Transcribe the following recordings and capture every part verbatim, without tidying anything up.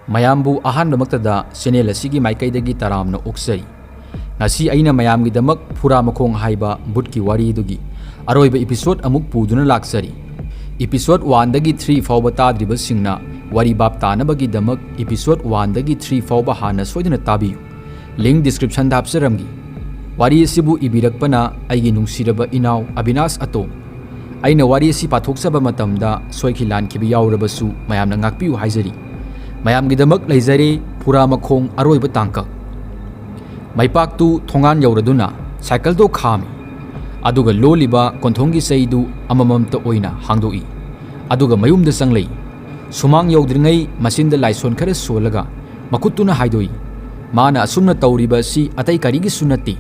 ꯃꯌꯥꯝꯕꯨ ꯑꯍꯥꯟꯕꯃꯛꯇꯗ ꯆꯦꯅꯦꯜ ꯑꯁꯤꯒꯤ ꯃꯥꯏꯀꯩꯗꯒꯤ ꯇꯔꯥꯝꯅ ꯑꯣꯛꯆꯔꯤ꯫ ꯉꯁꯤ ꯑꯩꯅ ꯃꯌꯥꯝꯒꯤꯗꯃꯛ ꯐꯨꯔꯥ ꯃꯈꯣꯡ ꯍꯥꯏꯕ ꯚꯨꯠꯀꯤ ꯋꯥꯔꯤꯗꯨꯒꯤ ꯑꯔꯣꯏꯕ ꯏꯄꯤꯁꯣꯗ ꯑꯃꯨꯛ ꯄꯨꯗꯨꯅ ꯂꯥꯛꯆꯔꯤ꯫ ꯏꯄꯤꯁꯣꯗ ꯋꯥꯟꯗꯒꯤ ꯊ꯭ꯔꯤ ꯐꯥꯎꯕ ꯇꯥꯗ꯭ꯔꯤꯕꯁꯤꯡꯅ ꯋꯥꯔꯤ ꯚꯥꯞ ꯇꯥꯅꯕꯒꯤꯗꯃꯛ ꯏꯄꯤꯁꯣꯗ ꯋꯥꯟꯗꯒꯤ ꯊ꯭ꯔꯤ ꯐꯥꯎꯕ ꯍꯥꯟꯅ ꯁꯣꯏꯗꯅ ꯇꯥꯕꯤꯌꯨ꯫ ꯂꯤꯡ ꯗꯤꯁꯀ꯭ꯔꯤꯞꯁꯟꯗ ꯍꯥꯞꯆꯔꯝꯒꯦ꯫ ꯋꯥꯔꯤ ꯑꯁꯤꯕꯨ ꯏꯕꯤꯔꯛꯄꯅ ꯑꯩꯒꯤ ꯅꯨꯡꯁꯤꯔꯕ ꯏꯅꯥꯎ ꯑꯕꯤꯅꯥꯁ ꯑꯇꯣꯝ꯫ ꯑꯩꯅ ꯋꯥꯔꯤ ꯑꯁꯤ ꯄꯥꯊꯣꯛꯆꯕ ꯃꯇꯝꯗ ꯁꯣꯏꯈꯤ ꯂꯥꯟꯈꯤꯕ ꯌꯥꯎꯔꯕꯁꯨ ꯃꯌꯥꯝꯅ ꯉꯥꯛꯄꯤꯌꯨ ꯍꯥꯏꯖꯔꯤ꯫ ꯃꯌꯥꯝꯒꯤꯗꯃꯛ ꯂꯩꯖꯔꯦ ꯐꯨꯔꯥ ꯃꯈꯣꯡ ꯑꯔꯣꯏꯕ ꯇꯥꯡꯀꯛ꯫ ꯃꯩꯄꯥꯛꯇꯨ ꯊꯣꯡꯒꯥꯟ ꯌꯧꯔꯗꯨꯅ ꯁꯥꯏꯀꯜꯗꯣ ꯈꯥꯝꯃꯤ꯫ ꯑꯗꯨꯒ ꯂꯣꯜꯂꯤꯕ ꯀꯣꯟꯊꯣꯡꯒꯤ ꯆꯩꯗꯨ ꯑꯃꯃꯝꯇ ꯑꯣꯏꯅ ꯍꯥꯡꯗꯣꯛꯏ꯫ ꯑꯗꯨꯒ ꯃꯌꯨꯝꯗ ꯆꯪꯂꯛꯏ꯫ ꯁꯨꯃꯥꯡ ꯌꯧꯗ꯭ꯔꯤꯉꯩ ꯃꯆꯤꯟꯗ ꯂꯥꯏꯁꯣꯟ ꯈꯔ ꯁꯣꯜꯂꯒ ꯃꯈꯨꯠꯇꯨꯅ ꯍꯥꯏꯗꯣꯛꯏ, "ꯃꯥꯅ ꯑꯁꯨꯝꯅ ꯇꯧꯔꯤꯕ ꯑꯁꯤ ꯑꯇꯩ ꯀꯔꯤꯒꯤꯁꯨ ꯅꯠꯇꯦ,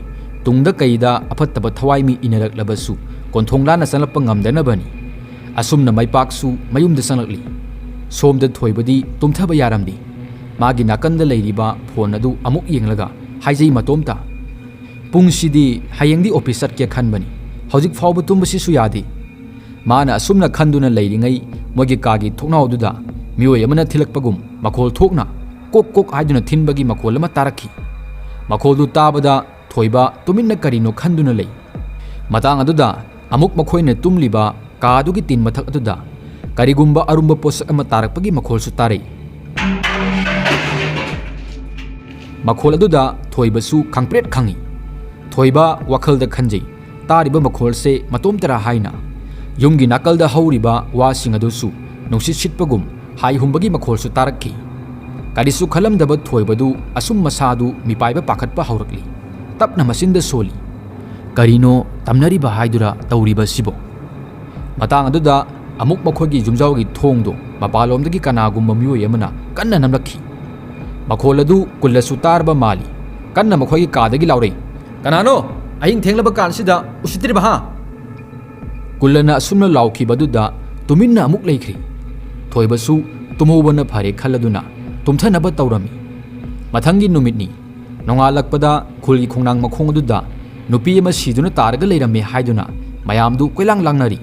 ꯇꯨꯡꯗ ꯀꯩꯗ ꯑꯐꯠꯇꯕ ꯊꯋꯥꯏ ꯃꯤ ꯏꯟꯅꯔꯛꯂꯕꯁꯨ ꯀꯣꯟꯊꯣꯡ ꯂꯥꯟꯅ ꯆꯪꯂꯛꯄ ꯉꯝꯗꯅꯕꯅꯤ꯫" ꯑꯁꯨꯝꯅ ꯃꯩꯄꯥꯛꯁꯨ ꯃꯌꯨꯝꯗ ꯆꯪꯂꯛꯂꯤ꯫ ꯁꯣꯝꯗ ꯊꯣꯏꯕꯗꯤ ꯇꯨꯝꯊꯕ ꯌꯥꯔꯝꯗꯦ꯫ ꯃꯥꯒꯤ ꯅꯥꯀꯟꯗ ꯂꯩꯔꯤꯕ ꯐꯣꯟ ꯑꯗꯨ ꯑꯃꯨꯛ ꯌꯦꯡꯂꯒ ꯍꯥꯏꯖꯩ ꯃꯇꯣꯝꯇ, "ꯄꯨꯡꯁꯤꯗꯤ ꯍꯌꯦꯡꯗꯤ ꯑꯣꯐꯤꯁ ꯆꯠꯀꯦ ꯈꯟꯕꯅꯤ, ꯍꯧꯖꯤꯛ ꯐꯥꯎꯕ ꯇꯨꯝꯕꯁꯤꯁꯨ ꯌꯥꯗꯦ꯫" ꯃꯥꯅ ꯑꯁꯨꯝꯅ ꯈꯟꯗꯨꯅ ꯂꯩꯔꯤꯉꯩ ꯃꯣꯏꯒꯤ ꯀꯥꯒꯤ ꯊꯣꯡꯅꯥꯎꯗꯨꯗ ꯃꯤꯑꯣꯏ ꯑꯃꯅ ꯊꯤꯜꯂꯛꯄꯒꯨꯝ ꯃꯈꯣꯜ ꯊꯣꯛꯅ ꯀꯣꯛ ꯀꯣꯛ ꯍꯥꯏꯗꯨꯅ ꯊꯤꯟꯕꯒꯤ ꯃꯈꯣꯜ ꯑꯃ ꯇꯥꯔꯛꯈꯤ꯫ ꯃꯈꯣꯜꯗꯨ ꯇꯥꯕꯗ ꯊꯣꯏꯕ ꯇꯨꯃꯤꯟꯅ ꯀꯔꯤꯅꯣ ꯈꯟꯗꯨꯅ ꯂꯩ꯫ ꯃꯇꯥꯡ ꯑꯗꯨꯗ ꯑꯃꯨꯛ ꯃꯈꯣꯏꯅ ꯇꯨꯝꯂꯤꯕ ꯀꯥꯗꯨꯒꯤ ꯇꯤꯟ ꯃꯊꯛ ꯑꯗꯨꯗ ꯀꯔꯤꯒꯨꯝꯕ ꯑꯔꯨꯝꯕ ꯄꯣꯠꯁꯛ ꯑꯃ ꯇꯥꯔꯛꯄꯒꯤ ꯃꯈꯣꯜꯁꯨ ꯇꯥꯔꯛꯏ꯫ ꯃꯈꯣꯜ ꯑꯗꯨꯗ ꯊꯣꯏꯕꯁꯨ ꯈꯪꯄ꯭ꯔꯦꯠ ꯈꯪꯏ꯫ ꯊꯣꯏꯕ ꯋꯥꯈꯜꯗ ꯈꯟꯖꯩ, "ꯇꯥꯔꯤꯕ ꯃꯈꯣꯜꯁꯦ ꯃꯇꯣꯝꯇꯔꯥ?" ꯍꯥꯏꯅ꯫ ꯌꯨꯝꯒꯤ ꯅꯥꯀꯜꯗ ꯍꯧꯔꯤꯕ ꯋꯥꯁꯤꯡ ꯑꯗꯨꯁꯨ ꯅꯨꯡꯁꯤꯠ ꯁꯤꯠꯄꯒꯨꯝ ꯍꯥꯏ ꯍꯨꯝꯕꯒꯤ ꯃꯈꯣꯜꯁꯨ ꯇꯥꯔꯛꯈꯤ꯫ ꯀꯔꯤꯁꯨ ꯈꯜꯂꯝꯗꯕ ꯊꯣꯏꯕꯗꯨ ꯑꯁꯨꯝ ꯃꯁꯥꯗꯨ ꯃꯤꯄꯥꯏꯕ ꯄꯥꯈꯠꯄ ꯍꯧꯔꯛꯂꯤ꯫ ꯇꯞꯅ ꯃꯆꯤꯟꯗ ꯁꯣꯜꯂꯤ꯫ ꯀꯔꯤꯅꯣ ꯇꯝꯅꯔꯤꯕ ꯍꯥꯏꯗꯨꯔ ꯇꯧꯔꯤꯕ ꯑꯁꯤꯕꯣ? ꯃꯇꯥꯡ ꯑꯗꯨꯗ ꯑꯃꯨꯛ ꯃꯈꯣꯏꯒꯤ ꯌꯨꯝꯖꯥꯎꯒꯤ ꯊꯣꯡꯗꯣ ꯃꯄꯥꯟꯂꯣꯝꯗꯒꯤ ꯀꯅꯥꯒꯨꯝꯕ ꯃꯤꯑꯣꯏ ꯑꯃꯅ ꯀꯟꯅ ꯅꯝꯂꯛꯈꯤ꯫ ꯃꯈꯣꯜ ꯑꯗꯨ ꯀꯨꯜꯂꯁꯨ ꯇꯥꯔꯕ ꯃꯥꯜꯂꯤ꯫ ꯀꯟꯅ ꯃꯈꯣꯏꯒꯤ ꯀꯥꯗꯒꯤ ꯂꯥꯎꯔꯛꯏ, "ꯀꯅꯥꯅꯣ? ꯑꯍꯤꯡ ꯊꯦꯡꯂꯕ ꯀꯥꯟꯁꯤꯗ ꯎꯁꯤꯠꯇ꯭ꯔꯤꯕ, ꯍꯥ?" ꯀꯨꯜꯂꯅ ꯑꯁꯨꯝꯅ ꯂꯥꯎꯈꯤꯕꯗꯨꯗ ꯇꯨꯃꯤꯟꯅ ꯑꯃꯨꯛ ꯂꯩꯈ꯭ꯔꯤ꯫ ꯊꯣꯏꯕꯁꯨ ꯇꯨꯝꯍꯧꯕꯅ ꯐꯔꯦ ꯈꯜꯂꯗꯨꯅ ꯇꯨꯝꯊꯅꯕ ꯇꯧꯔꯝꯃꯤ꯫ ꯃꯊꯪꯒꯤ ꯅꯨꯃꯤꯠꯅꯤ꯫ ꯅꯣꯡꯉꯥꯜꯂꯛꯄꯗ ꯈꯨꯜꯒꯤ ꯈꯣꯡꯅꯥꯡ ꯃꯈꯣꯡ ꯑꯗꯨꯗ ꯅꯨꯄꯤ ꯑꯃ ꯁꯤꯗꯨꯅ ꯇꯥꯔꯒ ꯂꯩꯔꯝꯃꯦ ꯍꯥꯏꯗꯨꯅ ꯃꯌꯥꯝꯗꯨ ꯀꯣꯏꯂꯥꯡ ꯂꯥꯡꯅꯔꯤ꯫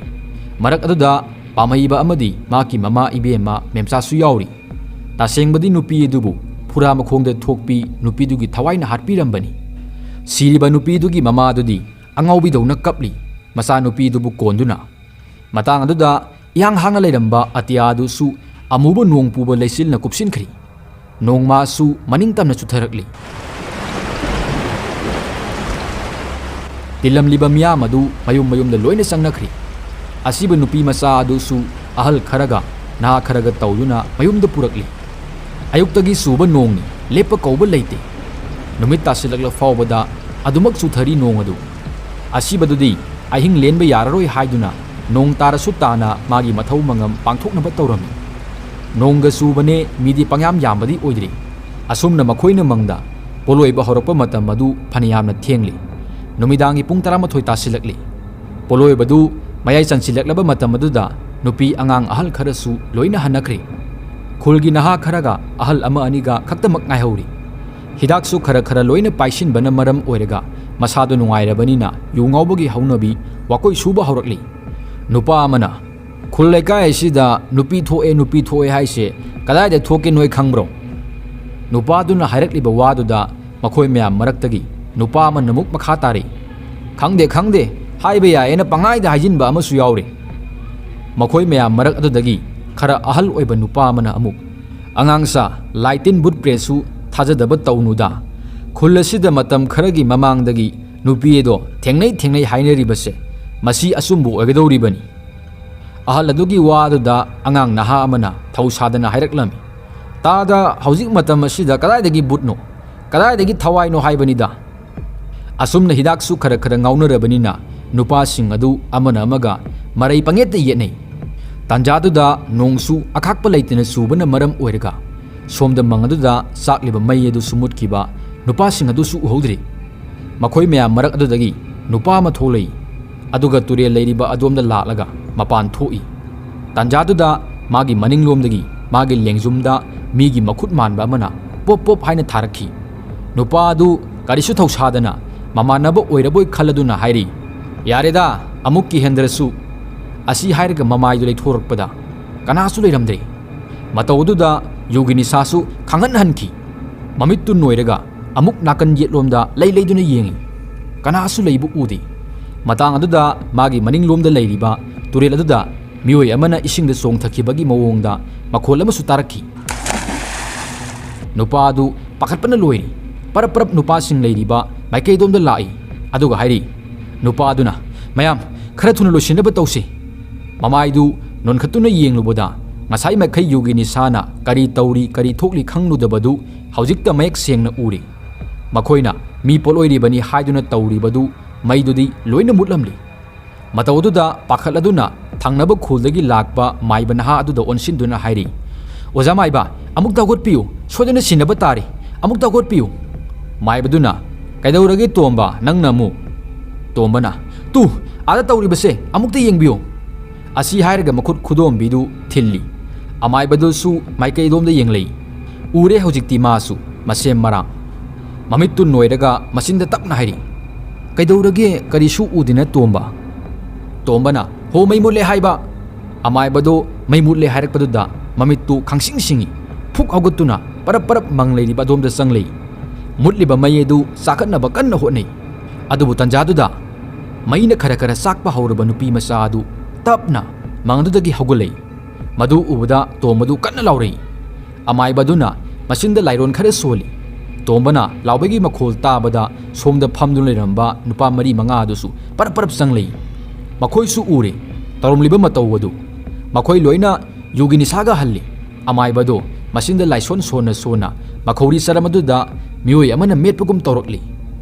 ꯃꯔꯛ ꯑꯗꯨꯗ ꯄꯥꯝꯍꯩꯕ ꯑꯃꯗꯤ ꯃꯍꯥꯛꯀꯤ ꯃꯃꯥ ꯏꯕꯦꯝꯃ ꯃꯦꯝꯆꯥꯁꯨ ꯌꯥꯎꯔꯤ꯫ ꯇꯁꯦꯡꯕꯗꯤ ꯅꯨꯄꯤ ꯑꯗꯨꯕꯨ ꯐꯨꯔꯥ ꯃꯈꯣꯡꯗ ꯊꯣꯛꯄꯤ ꯅꯨꯄꯤꯗꯨꯒꯤ ꯊꯋꯥꯏꯅ ꯍꯥꯠꯄꯤꯔꯝꯕꯅꯤ꯫ ꯁꯤꯔꯤꯕ ꯅꯨꯄꯤꯗꯨꯒꯤ ꯃꯃꯥꯗꯨꯗꯤ ꯑꯉꯥꯎꯕꯤꯗꯧꯅ ꯀꯞꯂꯤ, ꯃꯆꯥꯅꯨꯄꯤꯗꯨꯕꯨ ꯀꯣꯟꯗꯨꯅ꯫ ꯃꯇꯥꯡ ꯑꯗꯨꯗ ꯏꯍꯥꯡ ꯍꯥꯡꯅ ꯂꯩꯔꯝꯕ ꯑꯇꯤꯌꯥꯗꯨꯁꯨ ꯑꯃꯨꯕ ꯅꯣꯡ ꯄꯨꯕ ꯂꯩꯆꯤꯜꯅ ꯀꯨꯞꯁꯤꯟꯈ꯭ꯔꯤ꯫ ꯅꯣꯡꯃꯁꯨ ꯃꯅꯤꯡ ꯇꯝꯅ ꯆꯨꯊꯔꯛꯂꯤ꯫ ꯇꯤꯜꯂꯝꯂꯤꯕ ꯃꯤꯌꯥꯝ ꯑꯗꯨ ꯃꯌꯨꯝ ꯃꯌꯨꯝꯗ ꯂꯣꯏꯅ ꯆꯪꯅꯈ꯭ꯔꯤ꯫ ꯑꯁꯤꯕ ꯅꯨꯄꯤ ꯃꯆꯥ ꯑꯗꯨꯁꯨ ꯑꯍꯜ ꯈꯔꯒ ꯅꯍꯥ ꯈꯔꯒ ꯇꯧꯗꯨꯅ ꯃꯌꯨꯝꯗ ꯄꯨꯔꯛꯂꯤ꯫ ꯑꯌꯨꯛꯇꯒꯤ ꯆꯨꯕ ꯅꯣꯡꯅꯤ, ꯂꯦꯞꯄ ꯀꯧꯕ ꯂꯩꯇꯦ꯫ ꯅꯨꯃꯤꯠ ꯇꯥꯁꯤꯜꯂꯛꯂ ꯐꯥꯎꯕꯗ ꯑꯗꯨꯃꯛ ꯆꯨꯊꯔꯤ ꯅꯣꯡ ꯑꯗꯨ꯫ ꯑꯁꯤꯕꯗꯨꯗꯤ ꯑꯍꯤꯡ ꯂꯦꯟꯕ ꯌꯥꯔꯔꯣꯏ ꯍꯥꯏꯗꯨꯅ ꯅꯣꯡ ꯇꯥꯔꯁꯨ ꯇꯥꯅ ꯃꯥꯒꯤ ꯃꯊꯧ ꯃꯉꯝ ꯄꯥꯡꯊꯣꯛꯅꯕ ꯇꯧꯔꯝꯃꯤ꯫ ꯅꯣꯡꯒ ꯆꯨꯕꯅꯦ, ꯃꯤꯗꯤ ꯄꯪꯌꯥꯝ ꯌꯥꯝꯕꯗꯤ ꯑꯣꯏꯗ꯭ꯔꯤ꯫ ꯑꯁꯨꯝꯅ ꯃꯈꯣꯏꯅ ꯃꯪꯗ ꯄꯣꯂꯣꯏꯕ ꯍꯧꯔꯛꯄ ꯃꯇꯝ ꯑꯗꯨ ꯐꯅꯌꯥꯝꯅ ꯊꯦꯡꯂꯤ꯫ ꯅꯨꯃꯤꯗꯥꯡꯒꯤ ꯄꯨꯡ ꯇꯔꯥꯃꯥꯊꯣꯏ ꯇꯥꯁꯤꯜꯂꯛꯂꯤ꯫ ꯄꯣꯂꯣꯏꯕꯗꯨ ꯃꯌꯥꯏ ꯆꯟꯁꯤꯜꯂꯛꯂꯕ ꯃꯇꯝ ꯑꯗꯨꯗ ꯅꯨꯄꯤ ꯑꯉꯥꯡ ꯑꯍꯜ ꯈꯔꯁꯨ ꯂꯣꯏꯅ ꯍꯟꯅꯈ꯭ꯔꯦ꯫ ꯈꯨꯜꯒꯤ ꯅꯍꯥ ꯈꯔꯒ ꯑꯍꯜ ꯑꯃ ꯑꯅꯤꯒ ꯈꯛꯇꯃꯛ ꯉꯥꯏꯍꯧꯔꯤ꯫ ꯍꯤꯗꯥꯛꯁꯨ ꯈꯔ ꯈꯔ ꯂꯣꯏꯅ ꯄꯥꯏꯁꯤꯟꯕꯅ ꯃꯔꯝ ꯑꯣꯏꯔꯒ ꯃꯁꯥꯗꯨ ꯅꯨꯡꯉꯥꯏꯔꯕꯅꯤꯅ ꯌꯨ ꯉꯥꯎꯕꯒꯤ ꯍꯧꯅꯕꯤ ꯋꯥꯀꯣꯏ ꯁꯨꯕ ꯍꯧꯔꯛꯂꯤ꯫ ꯅꯨꯄꯥ ꯑꯃꯅ, "ꯈꯨꯜ ꯂꯩꯀꯥꯏ ꯑꯁꯤꯗ ꯅꯨꯄꯤ ꯊꯣꯛꯑꯦ, ꯅꯨꯄꯤ ꯊꯣꯛꯑꯦ ꯍꯥꯏꯁꯦ ꯀꯗꯥꯏꯗ ꯊꯣꯛꯀꯦ ꯅꯣꯏ ꯈꯪꯕ꯭ꯔꯣ?" ꯅꯨꯄꯥꯗꯨꯅ ꯍꯥꯏꯔꯛꯂꯤꯕ ꯋꯥꯗꯨꯗ ꯃꯈꯣꯏ ꯃꯌꯥꯝ ꯃꯔꯛꯇꯒꯤ ꯅꯨꯄꯥ ꯑꯃꯅ ꯑꯃꯨꯛ ꯃꯈꯥ ꯇꯥꯔꯛꯏ, "ꯈꯪꯗꯦ, ꯈꯪꯗꯦ, ꯍꯥꯏꯕ ꯌꯥꯏꯌꯦꯅ ꯄꯪꯍꯥꯏꯗ ꯍꯥꯏꯖꯤꯟꯕ ꯑꯃꯁꯨ ꯌꯥꯎꯔꯤ꯫" ꯃꯈꯣꯏ ꯃꯌꯥꯝ ꯃꯔꯛ ꯑꯗꯨꯗꯒꯤ ꯈꯔ ꯑꯍꯜ ꯑꯣꯏꯕ ꯅꯨꯄꯥ ꯑꯃꯅ ꯑꯃꯨꯛ, "ꯑꯉꯥꯡꯁꯥ, ꯂꯥꯏ ꯇꯤꯟ ꯕꯨꯠ ꯄ꯭ꯔꯦꯠꯁꯨ ꯊꯥꯖꯗꯕ ꯇꯧꯅꯨꯗ꯫ ꯈꯨꯜ ꯑꯁꯤꯗ ꯃꯇꯝ ꯈꯔꯒꯤ ꯃꯃꯥꯡꯗꯒꯤ ꯅꯨꯄꯤ ꯑꯗꯣ ꯊꯦꯡꯅꯩ ꯊꯦꯡꯅꯩ ꯍꯥꯏꯅꯔꯤꯕꯁꯦ ꯃꯁꯤ ꯑꯆꯨꯝꯕ ꯑꯣꯏꯒꯗꯧꯔꯤꯕꯅꯤ꯫" ꯑꯍꯜ ꯑꯗꯨꯒꯤ ꯋꯥ ꯑꯗꯨꯗ ꯑꯉꯥꯡ ꯅꯍꯥ ꯑꯃꯅ ꯊꯧ ꯁꯥꯗꯅ ꯍꯥꯏꯔꯛꯂꯝꯃꯤ, "ꯇꯥꯗ, ꯍꯧꯖꯤꯛ ꯃꯇꯝ ꯑꯁꯤꯗ ꯀꯗꯥꯏꯗꯒꯤ ꯕꯨꯠꯅꯣ, ꯀꯗꯥꯏꯗꯒꯤ ꯊꯋꯥꯏꯅꯣ ꯍꯥꯏꯕꯅꯤꯗ?" ꯑꯁꯨꯝꯅ ꯍꯤꯗꯥꯛꯁꯨ ꯈꯔ ꯈꯔ ꯉꯥꯎꯅꯔꯕꯅꯤꯅ ꯅꯨꯄꯥꯁꯤꯡ ꯑꯗꯨ ꯑꯃꯅ ꯑꯃꯒ ꯃꯔꯩ ꯄꯪꯌꯦꯠꯇ ꯌꯦꯠꯅꯩ꯫ ꯇꯥꯟꯖꯥꯗꯨꯗ ꯅꯣꯡꯁꯨ ꯑꯈꯥꯛꯄ ꯂꯩꯇꯅ ꯆꯨꯕꯅ ꯃꯔꯝ ꯑꯣꯏꯔꯒ ꯁꯣꯝꯗ ꯃꯪ ꯑꯗꯨꯗ ꯆꯥꯛꯂꯤꯕ ꯃꯩ ꯑꯗꯨꯁꯨ ꯃꯨꯠꯈꯤꯕ, ꯅꯨꯄꯥꯁꯤꯡ ꯑꯗꯨꯁꯨ ꯎꯍꯧꯗ꯭ꯔꯤ꯫ ꯃꯈꯣꯏ ꯃꯌꯥꯝ ꯃꯔꯛ ꯑꯗꯨꯗꯒꯤ ꯅꯨꯄꯥ ꯑꯃ ꯊꯣꯛꯂꯛꯏ꯫ ꯑꯗꯨꯒ ꯇꯨꯔꯦꯜ ꯂꯩꯔꯤꯕ ꯑꯗꯣꯝꯗ ꯂꯥꯛꯂꯒ ꯃꯄꯥꯟ ꯊꯣꯛꯏ꯫ ꯇꯥꯟꯖꯥꯗꯨꯗ ꯃꯥꯒꯤ ꯃꯅꯤꯡꯂꯣꯝꯗꯒꯤ ꯃꯥꯒꯤ ꯂꯦꯡꯖꯨꯝꯗ ꯃꯤꯒꯤ ꯃꯈꯨꯠ ꯃꯥꯟꯕ ꯑꯃꯅ ꯄꯣꯞ ꯄꯣꯞ ꯍꯥꯏꯅ ꯊꯥꯔꯛꯈꯤ꯫ ꯅꯨꯄꯥ ꯑꯗꯨ ꯀꯔꯤꯁꯨ ꯊꯧꯁꯥꯗꯅ ꯃꯃꯥꯟꯅꯕ ꯑꯣꯏꯔꯕꯣꯏ ꯈꯜꯂꯗꯨꯅ ꯍꯥꯏꯔꯤ, "ꯌꯥꯔꯦꯗ, ꯑꯃꯨꯛ ꯀꯤꯍꯟꯗ꯭ꯔꯁꯨ꯫" ꯑꯁꯤ ꯍꯥꯏꯔꯒ ꯃꯃꯥꯏꯗꯨ ꯂꯩꯊꯣꯔꯛꯄꯗ ꯀꯅꯥꯁꯨ ꯂꯩꯔꯝꯗ꯭ꯔꯦ꯫ ꯃꯇꯧ ꯑꯗꯨꯗ ꯌꯨꯒꯤ ꯅꯤꯁꯥꯁꯨ ꯈꯪꯍꯟꯍꯟꯈꯤ꯫ ꯃꯃꯤꯠꯇꯨ ꯅꯣꯏꯔꯒ ꯑꯃꯨꯛ ꯅꯥꯀꯟ ꯌꯦꯠꯂꯣꯝꯗ ꯂꯩ ꯂꯩꯗꯨꯅ ꯌꯦꯡꯏ꯫ ꯀꯅꯥꯁꯨ ꯂꯩꯕ ꯎꯗꯦ꯫ ꯃꯇꯥꯡ ꯑꯗꯨꯗ ꯃꯥꯒꯤ ꯃꯅꯤꯡꯂꯣꯝꯗ ꯂꯩꯔꯤꯕ ꯇꯨꯔꯦꯜ ꯑꯗꯨꯗ ꯃꯤꯑꯣꯏ ꯑꯃꯅ ꯏꯁꯤꯡꯗ ꯆꯣꯡꯊꯈꯤꯕꯒꯤ ꯃꯑꯣꯡꯗ ꯃꯈꯣꯜ ꯑꯃꯁꯨ ꯇꯥꯔꯛꯈꯤ꯫ ꯅꯨꯄꯥ ꯑꯗꯨ ꯄꯥꯈꯠꯄꯅ ꯂꯣꯏꯔꯤ꯫ ꯄꯔꯞ ꯄꯔꯞ ꯅꯨꯄꯥꯁꯤꯡ ꯂꯩꯔꯤꯕ ꯃꯥꯏꯀꯩꯗꯣꯝꯗ ꯂꯥꯛꯏ꯫ ꯑꯗꯨꯒ ꯍꯥꯏꯔꯤ, ꯅꯨꯄꯥ ꯑꯗꯨꯅ, "ꯃꯌꯥꯝ, ꯈꯔ ꯊꯨꯅ ꯂꯣꯏꯁꯤꯟꯅꯕ ꯇꯧꯁꯤ꯫" ꯃꯃꯥꯏꯗꯨ ꯅꯣꯟꯈꯠꯇꯨꯅ ꯌꯦꯡꯂꯨꯕꯗ ꯉꯁꯥꯏ ꯃꯈꯩ ꯌꯨꯒꯤ ꯅꯤꯁꯥꯅ ꯀꯔꯤ ꯇꯧꯔꯤ ꯀꯔꯤ ꯊꯣꯛꯂꯤ ꯈꯪꯂꯨꯗꯕꯗꯨ ꯍꯧꯖꯤꯛꯇ ꯃꯌꯦꯛ ꯁꯦꯡꯅ ꯎꯔꯤ꯫ ꯃꯈꯣꯏꯅ ꯃꯤ ꯄꯣꯠꯂꯣꯏꯔꯤꯕꯅꯤ ꯍꯥꯏꯗꯨꯅ ꯇꯧꯔꯤꯕꯗꯨ ꯃꯩꯗꯨꯗꯤ ꯂꯣꯏꯅ ꯃꯨꯠꯂꯝꯂꯤ꯫ ꯃꯇꯧ ꯑꯗꯨꯗ ꯄꯥꯈꯠꯂꯗꯨꯅ ꯊꯪꯅꯕ ꯈꯨꯜꯗꯒꯤ ꯂꯥꯛꯄ ꯃꯥꯏꯕ ꯅꯍꯥ ꯑꯗꯨꯗ ꯑꯣꯟꯁꯤꯟꯗꯨꯅ ꯍꯥꯏꯔꯤ, "ꯑꯣꯖꯥ ꯃꯥꯏꯕ, ꯑꯃꯨꯛꯇ ꯍꯧꯒꯠꯄꯤꯌꯨ, ꯁꯣꯏꯗꯅ ꯁꯤꯟꯅꯕ ꯇꯥꯔꯤ, ꯑꯃꯨꯛꯇ ꯍꯧꯒꯠꯄꯤꯌꯨ꯫" ꯃꯥꯏꯕꯗꯨꯅ, "ꯀꯩꯗꯧꯔꯒꯦ ꯇꯣꯝꯕ, ꯅꯪꯅ ꯑꯃꯨꯛ?" ꯇꯣꯝꯕꯅ, "ꯇꯨ, ꯑꯥꯗ ꯇꯧꯔꯤꯕꯁꯦ ꯑꯃꯨꯛꯇ ꯌꯦꯡꯕꯤꯌꯨ꯫" ꯑꯁꯤ ꯍꯥꯏꯔꯒ ꯃꯈꯨꯠ ꯈꯨꯗꯣꯝꯕꯤꯗꯨ ꯊꯤꯜꯂꯤ꯫ ꯑꯃꯥꯏꯕꯗꯨꯁꯨ ꯃꯥꯏꯀꯩꯗꯣꯝꯗ ꯌꯦꯡꯂꯛꯏ꯫ ꯎꯔꯦ ꯍꯧꯖꯤꯛꯇꯤ ꯃꯥꯁꯨ ꯃꯁꯦꯝ ꯃꯔꯥꯡ꯫ ꯃꯃꯤꯠꯇꯨ ꯅꯣꯏꯔꯒ ꯃꯆꯤꯟꯗ ꯇꯞꯅ ꯍꯥꯏꯔꯤ, "ꯀꯩꯗꯧꯔꯒꯦ, ꯀꯔꯤꯁꯨ ꯎꯗꯦꯅ ꯇꯣꯝꯕ?" ꯇꯣꯝꯕꯅ, "ꯍꯣ, ꯃꯩ ꯃꯨꯠꯂꯦ ꯍꯥꯏꯕ!" ꯑꯃꯥꯏꯕꯗꯣ ꯃꯩ ꯃꯨꯠꯂꯦ ꯍꯥꯏꯔꯛꯄꯗꯨꯗ ꯃꯃꯤꯠꯇꯨ ꯈꯪꯁꯤꯡ ꯁꯤꯡꯏ꯫ ꯐꯨꯛ ꯍꯧꯒꯠꯇꯨꯅ ꯄꯔꯞ ꯄꯔꯞ ꯃꯪ ꯂꯩꯔꯤꯕ ꯑꯗꯣꯝꯗ ꯆꯪꯂꯛꯏ꯫ ꯃꯨꯠꯂꯤꯕ ꯃꯩ ꯑꯗꯨ ꯆꯥꯈꯠꯅꯕ ꯀꯟꯅ ꯍꯣꯠꯅꯩ꯫ ꯑꯗꯨꯕꯨ ꯇꯟꯖꯥꯗꯨꯗ ꯃꯩꯅ ꯈꯔ ꯈꯔ ꯆꯥꯛꯄ ꯍꯧꯔꯕ ꯅꯨꯄꯤ ꯃꯆꯥ ꯑꯗꯨ ꯇꯞꯅ ꯃꯪꯗꯨꯗꯒꯤ ꯍꯧꯒꯠꯂꯛꯏ꯫ ꯃꯗꯨ ꯎꯕꯗ ꯇꯣꯝꯕꯗꯨ ꯀꯟꯅ ꯂꯥꯎꯔꯛꯏ꯫ ꯑꯃꯥꯏꯕꯗꯨꯅ ꯃꯆꯤꯟꯗ ꯂꯥꯏꯔꯣꯟ ꯈꯔ ꯁꯣꯜꯂꯤ꯫ ꯇꯣꯝꯕꯅ ꯂꯥꯎꯕꯒꯤ ꯃꯈꯣꯜ ꯇꯥꯕꯗ ꯁꯣꯝꯗ ꯐꯝꯗꯨꯅ ꯂꯩꯔꯝꯕ ꯅꯨꯄꯥ ꯃꯔꯤ ꯃꯉꯥ ꯑꯗꯨꯁꯨ ꯄꯔꯞ ꯄꯔꯞ ꯆꯪꯂꯛꯏ꯫ ꯃꯈꯣꯏꯁꯨ ꯎꯔꯦ ꯇꯧꯔꯝꯂꯤꯕ ꯃꯇꯧ ꯑꯗꯨ꯫ ꯃꯈꯣꯏ ꯂꯣꯏꯅ ꯌꯨꯒꯤ ꯅꯤꯁꯥꯒ ꯍꯜꯂꯤ꯫ ꯑꯃꯥꯏꯕꯗꯣ ꯃꯆꯤꯟꯗ ꯂꯥꯏꯁꯣꯟ ꯁꯣꯟꯅ ꯁꯣꯟꯅ ꯃꯈꯧꯔꯤ ꯆꯔꯝ ꯑꯗꯨꯗ ꯃꯤꯑꯣꯏ ꯑꯃꯅ ꯃꯦꯠꯄꯒꯨꯝ ꯇꯧꯔꯛꯂꯤ꯫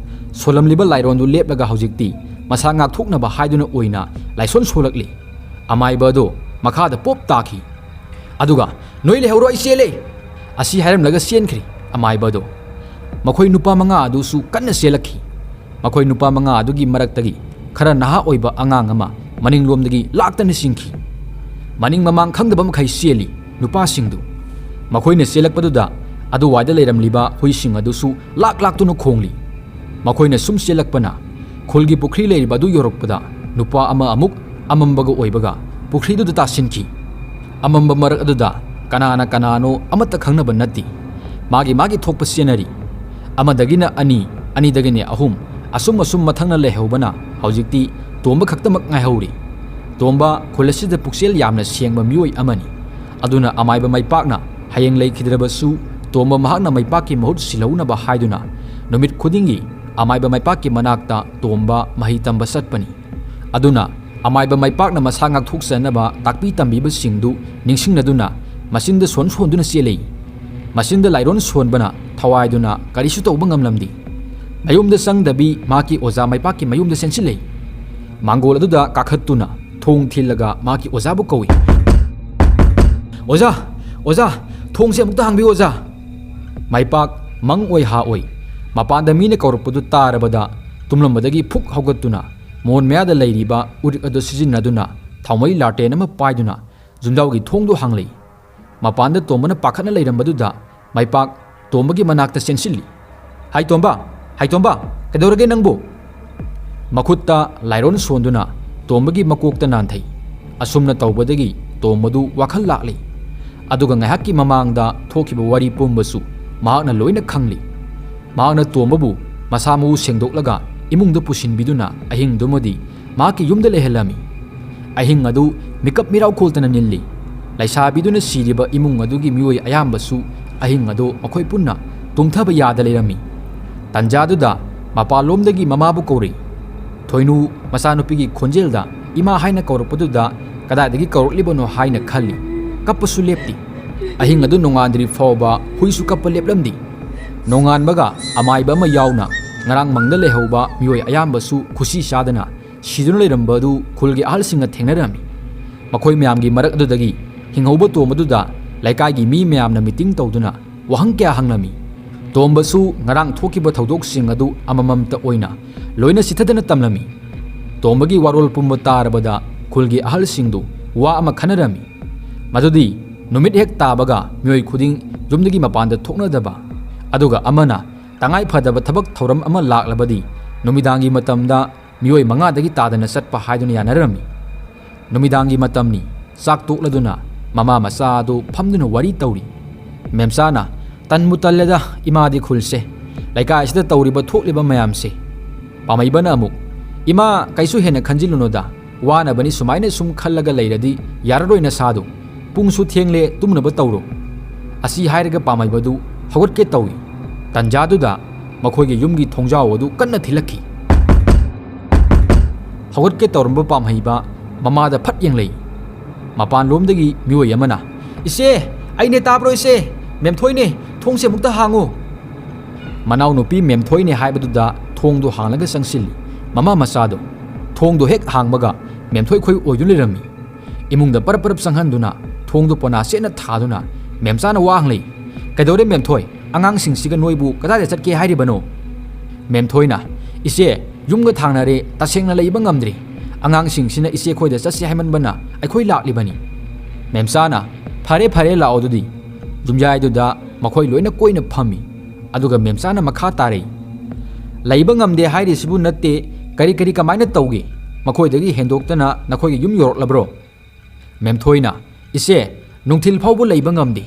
ꯁꯣꯜꯂꯝꯂꯤꯕ ꯂꯥꯏꯔꯣꯟꯗꯨ ꯂꯦꯞꯂꯒ ꯍꯧꯖꯤꯛꯇꯤ ꯃꯁꯥ ꯉꯥꯛꯊꯣꯛꯅꯕ ꯍꯥꯏꯗꯨꯅ ꯑꯣꯏꯅ ꯂꯥꯏꯁꯣꯟ ꯁꯣꯜꯂꯛꯂꯤ꯫ ꯑꯃꯥꯏꯕ ꯑꯗꯣ ꯃꯈꯥꯗ ꯄꯣꯞ ꯇꯥꯈꯤ꯫ ꯑꯗꯨꯒ, "ꯅꯣꯏ ꯂꯩꯍꯧꯔꯣ, ꯑꯩ ꯆꯦꯜꯂꯦ!" ꯑꯁꯤ ꯍꯥꯏꯔꯝꯂꯒ ꯆꯦꯟꯈ꯭ꯔꯤ ꯑꯃꯥꯏꯕ ꯑꯗꯣ꯫ ꯃꯈꯣꯏ ꯅꯨꯄꯥ ꯃꯉꯥ ꯑꯗꯨꯁꯨ ꯀꯟꯅ ꯆꯦꯜꯂꯛꯈꯤ꯫ ꯃꯈꯣꯏ ꯅꯨꯄꯥ ꯃꯉꯥ ꯑꯗꯨꯒꯤ ꯃꯔꯛꯇꯒꯤ ꯈꯔ ꯅꯍꯥ ꯑꯣꯏꯕ ꯑꯉꯥꯡ ꯑꯃ ꯃꯅꯤꯡꯂꯣꯝꯗꯒꯤ ꯂꯥꯛꯇꯅ ꯆꯤꯡꯈꯤ꯫ ꯃꯅꯤꯡ ꯃꯃꯥꯡ ꯈꯪꯗꯕ ꯃꯈꯩ ꯆꯦꯜꯂꯤ ꯅꯨꯄꯥꯁꯤꯡꯗꯨ꯫ ꯃꯈꯣꯏꯅ ꯆꯦꯜꯂꯛꯄꯗꯨꯗ ꯑꯗꯨꯋꯥꯏꯗ ꯂꯩꯔꯝꯂꯤꯕ ꯍꯨꯏꯁꯤꯡ ꯑꯗꯨꯁꯨ ꯂꯥꯛ ꯂꯥꯛꯇꯨꯅ ꯈꯣꯡꯂꯤ꯫ ꯃꯈꯣꯏꯅ ꯁꯨꯝ ꯆꯦꯜꯂꯛꯄꯅ ꯈꯨꯜꯒꯤ ꯄꯨꯈ꯭ꯔꯤ ꯂꯩꯔꯤꯕ ꯑꯗꯨ ꯌꯧꯔꯛꯄꯗ ꯅꯨꯄꯥ ꯑꯃ ꯑꯃꯨꯛ ꯑꯃꯝꯕꯒ ꯑꯣꯏꯕꯒ ꯄꯨꯈ꯭ꯔꯤꯗꯨꯗ ꯇꯥꯁꯤꯟꯈꯤ꯫ ꯑꯃꯝꯕ ꯃꯔꯛ ꯑꯗꯨꯗ ꯀꯅꯥꯅ ꯀꯅꯥꯅꯣ ꯑꯃꯠꯇ ꯈꯪꯅꯕ ꯅꯠꯇꯦ꯫ ꯃꯥꯒꯤ ꯃꯥꯒꯤ ꯊꯣꯛꯄ ꯆꯦꯟꯅꯔꯤ꯫ ꯑꯃꯗꯒꯤꯅ ꯑꯅꯤ, ꯑꯅꯤꯗꯒꯤꯅ ꯑꯍꯨꯝ, ꯑꯁꯨꯝ ꯑꯁꯨꯝ ꯃꯊꯪꯅ ꯂꯩꯍꯧꯕꯅ ꯍꯧꯖꯤꯛꯇꯤ ꯇꯣꯝꯕ ꯈꯛꯇꯃꯛ ꯉꯥꯏꯍꯧꯔꯤ꯫ ꯇꯣꯝꯕ ꯈꯨꯜ ꯑꯁꯤꯗ ꯄꯨꯛꯆꯦꯜ ꯌꯥꯝꯅ ꯁꯦꯡꯕ ꯃꯤꯑꯣꯏ ꯑꯃꯅꯤ꯫ ꯑꯗꯨꯅ ꯑꯃꯥꯏꯕ ꯃꯥꯏꯄꯥꯛꯅ ꯍꯌꯦꯡ ꯂꯩꯈꯤꯗ꯭ꯔꯕꯁꯨ ꯇꯣꯝꯕ ꯃꯍꯥꯛꯅ ꯃꯥꯏꯄꯥꯛꯀꯤ ꯃꯍꯨꯠ ꯁꯤꯜꯍꯧꯅꯕ ꯍꯥꯏꯗꯨꯅ ꯅꯨꯃꯤꯠ ꯈꯨꯗꯤꯡꯒꯤ ꯑꯃꯥꯏꯕ ꯃꯥꯏꯄꯥꯛꯀꯤ ꯃꯅꯥꯛꯇ ꯇꯣꯝꯕ ꯃꯍꯩ ꯇꯝꯕ ꯆꯠꯄꯅꯤ꯫ ꯑꯗꯨꯅ ꯑꯃꯥꯏꯕ ꯃꯥꯏꯄꯥꯛꯅ ꯃꯁꯥ ꯉꯥꯛꯊꯣꯛꯆꯅꯕ ꯇꯥꯛꯄꯤ ꯇꯝꯕꯤꯕꯁꯤꯡꯗꯨ ꯅꯤꯡꯁꯤꯡꯅꯗꯨꯅ ꯃꯆꯤꯟꯗ ꯁꯣꯟ ꯁꯣꯟꯗꯨꯅ ꯆꯦꯜꯂꯤ꯫ ꯃꯆꯤꯟꯗ ꯂꯥꯏꯔꯣꯟ ꯁꯣꯟꯕꯅ ꯊꯋꯥꯏꯗꯨꯅ ꯀꯔꯤꯁꯨ ꯇꯧꯕ ꯉꯝꯂꯝꯗꯦ꯫ ꯃꯌꯨꯝꯗ ꯆꯪꯗꯕꯤ ꯃꯍꯥꯛꯀꯤ ꯑꯣꯖꯥ ꯃꯥꯏꯄꯥꯛꯀꯤ ꯃꯌꯨꯝꯗ ꯆꯦꯟꯁꯤꯜꯂꯤ꯫ ꯃꯥꯡꯒꯣꯜ ꯑꯗꯨꯗ ꯀꯥꯈꯠꯇꯨꯅ ꯊꯣꯡ ꯊꯤꯜꯂꯒ ꯃꯍꯥꯛꯀꯤ ꯑꯣꯖꯥꯕꯨ ꯀꯧꯏ꯫ "ꯑꯣꯖꯥ, ꯑꯣꯖꯥ, ꯊꯣꯡꯁꯦ ꯑꯃꯨꯛꯇ ꯍꯥꯡꯕꯤꯌꯨ ꯑꯣꯖꯥ!" ꯃꯥꯏꯄꯥꯛ ꯃꯪ ꯑꯣꯏ ꯍꯥ ꯑꯣꯏ꯫ ꯃꯄꯥꯟꯗ ꯃꯤꯅ ꯀꯧꯔꯛꯄꯗꯨ ꯇꯥꯔꯕꯗ ꯇꯨꯝꯂꯝꯕꯗꯒꯤ ꯐꯨꯛ ꯍꯧꯒꯠꯇꯨꯅ ꯃꯣꯟ ꯃꯌꯥꯗ ꯂꯩꯔꯤꯕ ꯎꯔꯤꯛ ꯑꯗꯨ ꯁꯤꯖꯤꯟꯅꯗꯨꯅ ꯊꯥꯎꯃꯩ ꯂꯥꯇꯦꯟ ꯑꯃ ꯄꯥꯏꯗꯨꯅ ꯌꯨꯝꯖꯥꯎꯒꯤ ꯊꯣꯡꯗꯨ ꯍꯥꯡꯂꯛꯏ꯫ ꯃꯄꯥꯟꯗ ꯇꯣꯝꯕꯅ ꯄꯥꯈꯠꯅ ꯂꯩꯔꯝꯕꯗꯨꯗ ꯃꯥꯏꯄꯥꯛ ꯇꯣꯝꯕꯒꯤ ꯃꯅꯥꯛꯇ ꯆꯦꯟꯁꯤꯜꯂꯤ꯫ "ꯍꯥꯏ ꯇꯣꯝꯕ, ꯍꯥꯏ ꯇꯣꯝꯕ, ꯀꯩꯗꯧꯔꯒꯦ ꯅꯪꯕꯨ?" ꯃꯈꯨꯠꯇ ꯂꯥꯏꯔꯣꯟ ꯁꯣꯟꯗꯨꯅ ꯇꯣꯝꯕꯒꯤ ꯃꯀꯣꯛꯇ ꯅꯥꯟꯊꯩ꯫ ꯑꯁꯨꯝꯅ ꯇꯧꯕꯗꯒꯤ ꯇꯣꯝꯕꯗꯨ ꯋꯥꯈꯜ ꯂꯥꯛꯂꯤ꯫ ꯑꯗꯨꯒ ꯉꯥꯏꯍꯥꯛꯀꯤ ꯃꯃꯥꯡꯗ ꯊꯣꯛꯈꯤꯕ ꯋꯥꯔꯤ ꯄꯨꯝꯕꯁꯨ ꯃꯍꯥꯛꯅ ꯂꯣꯏꯅ ꯈꯪꯂꯤ꯫ ꯃꯍꯥꯛꯅ ꯇꯣꯝꯕꯕꯨ ꯃꯁꯥ ꯃꯎ ꯁꯦꯡꯗꯣꯛꯂꯒ ꯏꯃꯨꯡꯗ ꯄꯨꯁꯤꯟꯕꯤꯗꯨꯅ ꯑꯍꯤꯡꯗꯨꯃꯗꯤ ꯃꯍꯥꯛꯀꯤ ꯌꯨꯝꯗ ꯂꯩꯍꯜꯂꯝꯃꯤ꯫ ꯑꯍꯤꯡ ꯑꯗꯨ ꯃꯤꯀꯞ ꯃꯤꯔꯥꯎ ꯈꯣꯜꯇꯅ ꯅꯤꯜꯂꯤ꯫ ꯂꯩꯁꯥꯕꯤꯗꯨꯅ ꯁꯤꯔꯤꯕ ꯏꯃꯨꯡ ꯑꯗꯨꯒꯤ ꯃꯤꯑꯣꯏ ꯑꯌꯥꯝꯕꯁꯨ ꯑꯍꯤꯡ ꯑꯗꯨ ꯃꯈꯣꯏ ꯄꯨꯟꯅ ꯇꯨꯝꯊꯕ ꯌꯥꯗ ꯂꯩꯔꯝꯃꯤ꯫ ꯇꯟꯖꯥꯗꯨꯗ ꯃꯄꯥꯟꯂꯣꯝꯗꯒꯤ ꯃꯃꯥꯕꯨ ꯀꯧꯔꯤ꯫ ꯊꯣꯏꯅꯨ ꯃꯆꯥꯅꯨꯄꯤꯒꯤ ꯈꯣꯟꯖꯦꯜꯗ "ꯏꯃꯥ" ꯍꯥꯏꯅ ꯀꯧꯔꯛꯄꯗꯨꯗ ꯀꯗꯥꯏꯗꯒꯤ ꯀꯧꯔꯛꯂꯤꯕꯅꯣ ꯍꯥꯏꯅ ꯈꯜꯂꯤ꯫ ꯀꯞꯄꯁꯨ ꯂꯦꯞꯇꯦ꯫ ꯑꯍꯤꯡ ꯑꯗꯨ ꯅꯣꯡꯉꯥꯟꯗ꯭ꯔꯤ ꯐꯥꯎꯕ ꯍꯨꯏꯁꯨ ꯀꯞꯄ ꯂꯦꯞꯂꯝꯗꯦ꯫ ꯅꯣꯡꯉꯥꯟꯕꯒ ꯑꯃꯥꯏꯕ ꯑꯃ ꯌꯥꯎꯅ ꯉꯔꯥꯡ ꯃꯪꯗ ꯂꯩꯍꯧꯕ ꯃꯤꯑꯣꯏ ꯑꯌꯥꯝꯕꯁꯨ ꯈꯨꯁꯤ ꯆꯥꯗꯅ ꯁꯤꯗꯨꯅ ꯂꯩꯔꯝꯕ ꯑꯗꯨ ꯈꯨꯜꯒꯤ ꯑꯍꯜꯁꯤꯡꯅ ꯊꯦꯡꯅꯔꯝꯃꯤ꯫ ꯃꯈꯣꯏ ꯃꯌꯥꯝꯒꯤ ꯃꯔꯛ ꯑꯗꯨꯗꯒꯤ ꯍꯤꯡꯍꯧꯕ ꯇꯣꯝꯕꯗꯨꯗ ꯂꯩꯀꯥꯏꯒꯤ ꯃꯤ ꯃꯌꯥꯝꯅ ꯃꯤꯇꯤꯡ ꯇꯧꯗꯨꯅ ꯋꯥꯍꯪ ꯀꯌꯥ ꯍꯪꯂꯝꯃꯤ꯫ ꯇꯣꯝꯕꯁꯨ ꯉꯔꯥꯡ ꯊꯣꯛꯈꯤꯕ ꯊꯧꯗꯣꯛꯁꯤꯡ ꯑꯗꯨ ꯑꯃꯃꯝꯇ ꯑꯣꯏꯅ ꯂꯣꯏꯅ ꯆꯤꯊꯗꯅ ꯇꯝꯂꯝꯃꯤ꯫ ꯇꯣꯝꯕꯒꯤ ꯋꯥꯔꯣꯜ ꯄꯨꯝꯕ ꯇꯥꯔꯕꯗ ꯈꯨꯜꯒꯤ ꯑꯍꯜꯁꯤꯡꯗꯨ ꯋꯥ ꯑꯃ ꯈꯟꯅꯔꯝꯃꯤ꯫ ꯃꯗꯨꯗꯤ ꯅꯨꯃꯤꯠ ꯍꯦꯛ ꯇꯥꯕꯒ ꯃꯤꯑꯣꯏ ꯈꯨꯗꯤꯡ ꯌꯨꯝꯗꯒꯤ ꯃꯄꯥꯟꯗ ꯊꯣꯛꯅꯗꯕ, ꯑꯗꯨꯒ ꯑꯃꯅ ꯇꯉꯥꯏ ꯐꯗꯕ ꯊꯕꯛ ꯊꯧꯔꯝ ꯑꯃ ꯂꯥꯛꯂꯕꯗꯤ ꯅꯨꯃꯤꯗꯥꯡꯒꯤ ꯃꯇꯝꯗ ꯃꯤꯑꯣꯏ ꯃꯉꯥꯗꯒꯤ ꯇꯥꯗꯅ ꯆꯠꯄ ꯍꯥꯏꯗꯨꯅ ꯌꯥꯅꯔꯝꯃꯤ꯫ ꯅꯨꯃꯤꯗꯥꯡꯒꯤ ꯃꯇꯝꯅꯤ꯫ ꯆꯥꯛ ꯇꯣꯛꯂꯗꯨꯅ ꯃꯃꯥ ꯃꯆꯥ ꯑꯗꯨ ꯐꯝꯗꯨꯅ ꯋꯥꯔꯤ ꯇꯧꯔꯤ꯫ ꯃꯦꯝꯆꯥꯅ, "ꯇꯟꯕꯨ ꯇꯜꯂꯦꯗ ꯏꯃꯥꯗꯤ ꯈꯨꯜꯁꯦ, ꯂꯩꯀꯥꯏꯁꯤꯗ ꯇꯧꯔꯤꯕ ꯊꯣꯛꯂꯤꯕ ꯃꯌꯥꯝꯁꯦ꯫" ꯄꯥꯃꯩꯕꯅ ꯑꯃꯨꯛ, "ꯏꯃꯥ, ꯀꯩꯁꯨ ꯍꯦꯟꯅ ꯈꯟꯖꯤꯜꯂꯨꯅꯨꯗ, ꯋꯥꯅꯕꯅꯤ, ꯁꯨꯃꯥꯏꯅ ꯁꯨꯝ ꯈꯜꯂꯒ ꯂꯩꯔꯗꯤ ꯌꯥꯔꯔꯣꯏ ꯅꯁꯥꯗꯣ꯫ ꯄꯨꯡꯁꯨ ꯊꯦꯡꯂꯦ, ꯇꯨꯝꯅꯕ ꯇꯧꯔꯣ꯫" ꯑꯁꯤ ꯍꯥꯏꯔꯒ ꯄꯥꯃꯩꯕꯗꯨ ꯍꯧꯒꯠꯀꯦ ꯇꯧꯏ꯫ ꯇꯟꯖꯥꯗꯨꯗ ꯃꯈꯣꯏꯒꯤ ꯌꯨꯝꯒꯤ ꯊꯣꯡꯖꯥꯎ ꯑꯗꯨ ꯀꯟꯅ ꯊꯤꯜꯂꯛꯈꯤ꯫ ꯍꯧꯒꯠꯀꯦ ꯇꯧꯔꯝꯕ ꯄꯥꯝꯍꯩꯕ ꯃꯃꯥꯗ ꯐꯠ ꯌꯦꯡꯂꯛꯏ꯫ ꯃꯄꯥꯟꯂꯣꯝꯗꯒꯤ ꯃꯤꯑꯣꯏ ꯑꯃꯅ, "ꯏꯆꯦ, ꯑꯩꯅꯦ, ꯇꯥꯕ꯭ꯔꯣ ꯏꯆꯦ? ꯃꯦꯝꯊꯣꯏꯅꯦ, ꯊꯣꯡꯁꯦ ꯑꯃꯨꯛꯇ ꯍꯥꯡꯉꯨ꯫" ꯃꯅꯥꯎꯅꯨꯄꯤ ꯃꯦꯝꯊꯣꯏꯅꯦ ꯍꯥꯏꯕꯗꯨꯗ ꯊꯣꯡꯗꯨ ꯍꯥꯡꯂꯒ ꯆꯪꯁꯤꯜꯂꯤ꯫ ꯃꯃꯥ ꯃꯆꯥꯗꯣ ꯊꯣꯡꯗꯣ ꯍꯦꯛ ꯍꯥꯡꯕꯒ ꯃꯦꯝꯊꯣꯏ ꯈꯣꯏ ꯑꯣꯏꯗꯨꯅ ꯂꯩꯔꯝꯃꯤ꯫ ꯏꯃꯨꯡꯗ ꯄꯔꯞ ꯄꯔꯞ ꯆꯪꯍꯟꯗꯨꯅ ꯊꯣꯡꯗꯨ ꯄꯣꯅꯥ ꯁꯦꯠꯅ ꯊꯥꯗꯨꯅ ꯃꯦꯝꯆꯥꯅ ꯋꯥ ꯍꯪꯂꯛꯏ, "ꯀꯩꯗꯧꯔꯦ ꯃꯦꯝꯊꯣꯏ? ꯑꯉꯥꯡꯁꯤꯡꯁꯤꯒ ꯅꯣꯏꯕꯨ ꯀꯗꯥꯏꯗ ꯆꯠꯀꯦ ꯍꯥꯏꯔꯤꯕꯅꯣ?" ꯃꯦꯝꯊꯣꯏꯅ, "ꯏꯆꯦ, ꯌꯨꯝꯒ ꯊꯥꯡꯅꯔꯦ, ꯇꯁꯦꯡꯅ ꯂꯩꯕ ꯉꯝꯗ꯭ꯔꯦ꯫ ꯑꯉꯥꯡꯁꯤꯡꯁꯤꯅ ꯏꯆꯦ ꯈꯣꯏꯗ ꯆꯠꯁꯦ ꯍꯥꯏꯃꯟꯕꯅ ꯑꯩꯈꯣꯏ ꯂꯥꯛꯂꯤꯕꯅꯤ꯫" ꯃꯦꯝꯆꯥꯅ, "ꯐꯔꯦ, ꯐꯔꯦ, ꯂꯥꯛꯑꯣ ꯑꯗꯨꯗꯤ꯫" ꯌꯨꯝꯌꯥꯏꯗꯨꯗ ꯃꯈꯣꯏ ꯂꯣꯏꯅ ꯀꯣꯏꯅ ꯐꯝꯃꯤ꯫ ꯑꯗꯨꯒ ꯃꯦꯝꯆꯥꯅ ꯃꯈꯥ ꯇꯥꯔꯛꯏ, "ꯂꯩꯕ ꯉꯝꯗꯦ ꯍꯥꯏꯔꯤꯁꯤꯕꯨ ꯅꯠꯇꯦ, ꯀꯔꯤ ꯀꯔꯤ ꯀꯃꯥꯏꯅ ꯇꯧꯒꯦ? ꯃꯈꯣꯏꯗꯒꯤ ꯍꯦꯟꯗꯣꯛꯇꯅ ꯅꯈꯣꯏꯒꯤ ꯌꯨꯝ ꯌꯧꯔꯛꯂꯕ꯭ꯔꯣ?" ꯃꯦꯝꯊꯣꯏꯅ, "ꯏꯆꯦ, ꯅꯨꯡꯊꯤꯜ ꯐꯥꯎꯕ ꯂꯩꯕ ꯉꯝꯗꯦ꯫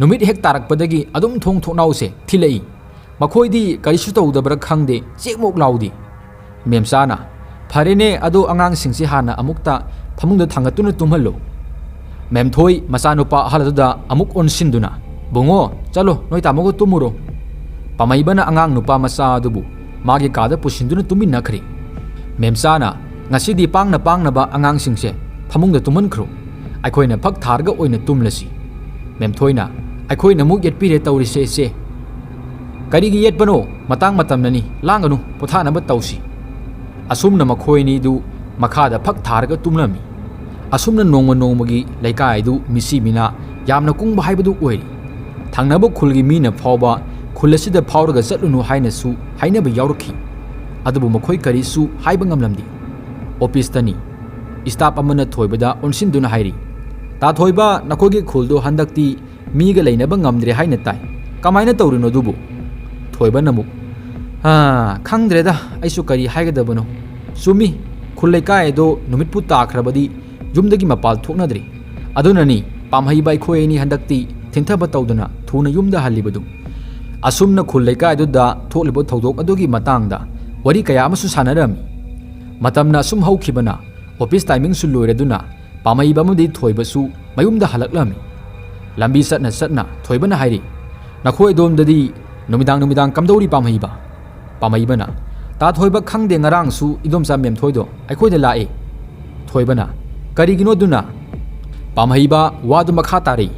ꯅꯨꯃꯤꯠ ꯍꯦꯛ ꯇꯥꯔꯛꯄꯗꯒꯤ ꯑꯗꯨꯝ ꯊꯣꯡ ꯊꯣꯡꯅꯥꯎꯁꯦ ꯊꯤꯜꯂꯛꯏ꯫ ꯃꯈꯣꯏꯗꯤ ꯀꯔꯤꯁꯨ ꯇꯧꯗꯕ꯭ꯔꯥ ꯈꯪꯗꯦ, ꯆꯦꯛꯃꯣꯛ ꯂꯥꯎꯗꯦ꯫" ꯃꯦꯝꯆꯥꯅ, "ꯐꯔꯦꯅꯦ, ꯑꯗꯣ ꯑꯉꯥꯡꯁꯤꯡꯁꯤ ꯍꯥꯟꯅ ꯑꯃꯨꯛꯇ ꯐꯃꯨꯡꯗ ꯊꯥꯡꯒꯠꯇꯨꯅ ꯇꯨꯝꯍꯜꯂꯨ꯫" ꯃꯦꯝꯊꯣꯏ ꯃꯆꯥꯅꯨꯄꯥ ꯑꯍꯜ ꯑꯗꯨꯗ ꯑꯃꯨꯛ ꯑꯣꯟꯁꯤꯟꯗꯨꯅ, "ꯕꯨꯡꯉꯣ, ꯆꯠꯂꯣ, ꯅꯣꯏ ꯇꯥꯃꯣꯒ ꯇꯨꯝꯃꯨꯔꯣ꯫" ꯄꯥꯃꯩꯕꯅ ꯑꯉꯥꯡ ꯅꯨꯄꯥ ꯃꯆꯥ ꯑꯗꯨꯕꯨ ꯃꯥꯒꯤ ꯀꯥꯗ ꯄꯨꯁꯤꯟꯗꯨꯅ ꯇꯨꯝꯃꯤꯟꯅꯈ꯭ꯔꯦ꯫ ꯃꯦꯝꯆꯥꯅ, "ꯉꯁꯤꯗꯤ ꯄꯥꯡꯅ ꯄꯥꯡꯅꯕ ꯑꯉꯥꯡꯁꯤꯡꯁꯦ ꯐꯃꯨꯡꯗ ꯇꯨꯝꯍꯟꯈ꯭ꯔꯣ꯫ ꯑꯩꯈꯣꯏꯅ ꯐꯛ ꯊꯥꯔꯒ ꯑꯣꯏꯅ ꯇꯨꯝꯂꯁꯤ꯫" ꯃꯦꯝꯊꯣꯏꯅ, "ꯑꯩꯈꯣꯏꯅ ꯑꯃꯨꯛ ꯌꯦꯠꯄꯤꯔꯦ ꯇꯧꯔꯤꯁꯦ, ꯏꯆꯦ꯫ ꯀꯔꯤꯒꯤ ꯌꯦꯠꯄꯅꯣ? ꯃꯇꯥꯡ ꯃꯇꯝꯅꯅꯤ, ꯂꯥꯡꯒꯅꯨ, ꯄꯣꯊꯥꯅꯕ ꯇꯧꯁꯤ꯫" ꯑꯁꯨꯝꯅ ꯃꯈꯣꯏ ꯑꯅꯤꯗꯨ ꯃꯈꯥꯗ ꯐꯛ ꯊꯥꯔꯒ ꯇꯨꯝꯂꯝꯃꯤ꯫ ꯑꯁꯨꯝꯅ ꯅꯣꯡꯃ ꯅꯣꯡꯃꯒꯤ ꯂꯩꯀꯥꯏꯗꯨ ꯃꯤꯁꯤ ꯃꯤꯅꯥ ꯌꯥꯝꯅ ꯀꯨꯡꯕ ꯍꯥꯏꯕꯗꯨ ꯑꯣꯏꯔꯤ꯫ ꯊꯪꯅꯕ ꯈꯨꯜꯒꯤ ꯃꯤꯅ ꯐꯥꯎꯕ ꯈꯨꯜ ꯑꯁꯤꯗ ꯐꯥꯎꯔꯒ ꯆꯠꯂꯨꯅꯨ ꯍꯥꯏꯅꯁꯨ ꯍꯥꯏꯅꯕ ꯌꯥꯎꯔꯛꯈꯤ꯫ ꯑꯗꯨꯕꯨ ꯃꯈꯣꯏ ꯀꯔꯤꯁꯨ ꯍꯥꯏꯕ ꯉꯝꯂꯝꯗꯦ꯫ ꯑꯣꯐꯤꯁꯇꯅꯤ꯫ ꯏꯁꯇꯥꯐ ꯑꯃꯅ ꯊꯣꯏꯕꯗ ꯑꯣꯟꯁꯤꯟꯗꯨꯅ ꯍꯥꯏꯔꯤ, "ꯇꯥ ꯊꯣꯏꯕ, ꯅꯈꯣꯏꯒꯤ ꯈꯨꯜꯗꯣ ꯍꯟꯗꯛꯇꯤ ꯃꯤꯒ ꯂꯩꯅꯕ ꯉꯝꯗ꯭ꯔꯦ ꯍꯥꯏꯅ ꯇꯥꯏ꯫ ꯀꯃꯥꯏꯅ ꯇꯧꯔꯤꯅꯣ ꯑꯗꯨꯕꯨ?" ꯊꯣꯏꯕꯅ ꯑꯃꯨꯛ, "ꯑꯥ, ꯈꯪꯗ꯭ꯔꯦꯗ, ꯑꯩꯁꯨ ꯀꯔꯤ ꯍꯥꯏꯒꯗꯕꯅꯣ꯫ ꯆꯨꯝꯃꯤ, ꯈꯨꯜ ꯂꯩꯀꯥꯏ ꯑꯗꯣ ꯅꯨꯃꯤꯠꯄꯨ ꯇꯥꯈ꯭ꯔꯕꯗꯤ ꯌꯨꯝꯗꯒꯤ ꯃꯄꯥꯜ ꯊꯣꯛꯅꯗ꯭ꯔꯤ꯫ ꯑꯗꯨꯅꯅꯤ ꯄꯥꯝꯍꯩꯕ ꯑꯩꯈꯣꯏ ꯑꯅꯤ ꯍꯟꯗꯛꯇꯤ ꯊꯤꯟꯊꯕ ꯇꯧꯗꯅ ꯊꯨꯅ ꯌꯨꯝꯗ ꯍꯜꯂꯤꯕꯗꯨ꯫ ꯑꯁꯨꯝꯅ ꯈꯨꯜ ꯂꯩꯀꯥꯏꯗꯨꯗ ꯊꯣꯛꯂꯤꯕ ꯊꯧꯗꯣꯛ ꯑꯗꯨꯒꯤ ꯃꯇꯥꯡꯗ ꯋꯥꯔꯤ ꯀꯌꯥ ꯑꯃꯁꯨ ꯁꯥꯟꯅꯔꯝꯃꯤ꯫ ꯃꯇꯝꯅ ꯑꯁꯨꯝ ꯍꯧꯈꯤꯕꯅ ꯑꯣꯐꯤꯁ ꯇꯥꯏꯃꯤꯡꯁꯨ ꯂꯣꯏꯔꯗꯨꯅ ꯄꯥꯝꯍꯩꯕ ꯑꯃꯗꯤ ꯊꯣꯏꯕꯁꯨ ꯃꯌꯨꯝꯗ ꯍꯜꯂꯛꯂꯝꯃꯤ꯫ ꯂꯝꯕꯤ ꯆꯠꯅ ꯆꯠꯅ ꯊꯣꯏꯕꯅ ꯍꯥꯏꯔꯤ, "ꯅꯈꯣꯏ ꯑꯗꯣꯝꯗꯗꯤ ꯅꯨꯃꯤꯗꯥꯡ ꯅꯨꯃꯤꯗꯥꯡ ꯀꯝꯗꯧꯔꯤ ꯄꯥꯝꯍꯩꯕ?" ꯄꯥꯝꯍꯩꯕꯅ, "ꯇꯥ ꯊꯣꯏꯕ, ꯈꯪꯗꯦ, ꯉꯔꯥꯡꯁꯨ ꯏꯟꯗꯣꯝꯆꯥ ꯃꯦꯝꯊꯣꯏꯗꯣ ꯑꯩꯈꯣꯏꯗ ꯂꯥꯛꯏ꯫" ꯊꯣꯏꯕꯅ, "ꯀꯔꯤꯒꯤꯅꯣ ꯑꯗꯨꯅ?" ꯄꯥꯝꯍꯩꯕ ꯋꯥꯗꯨ ꯃꯈꯥ ꯇꯥꯔꯛꯏ,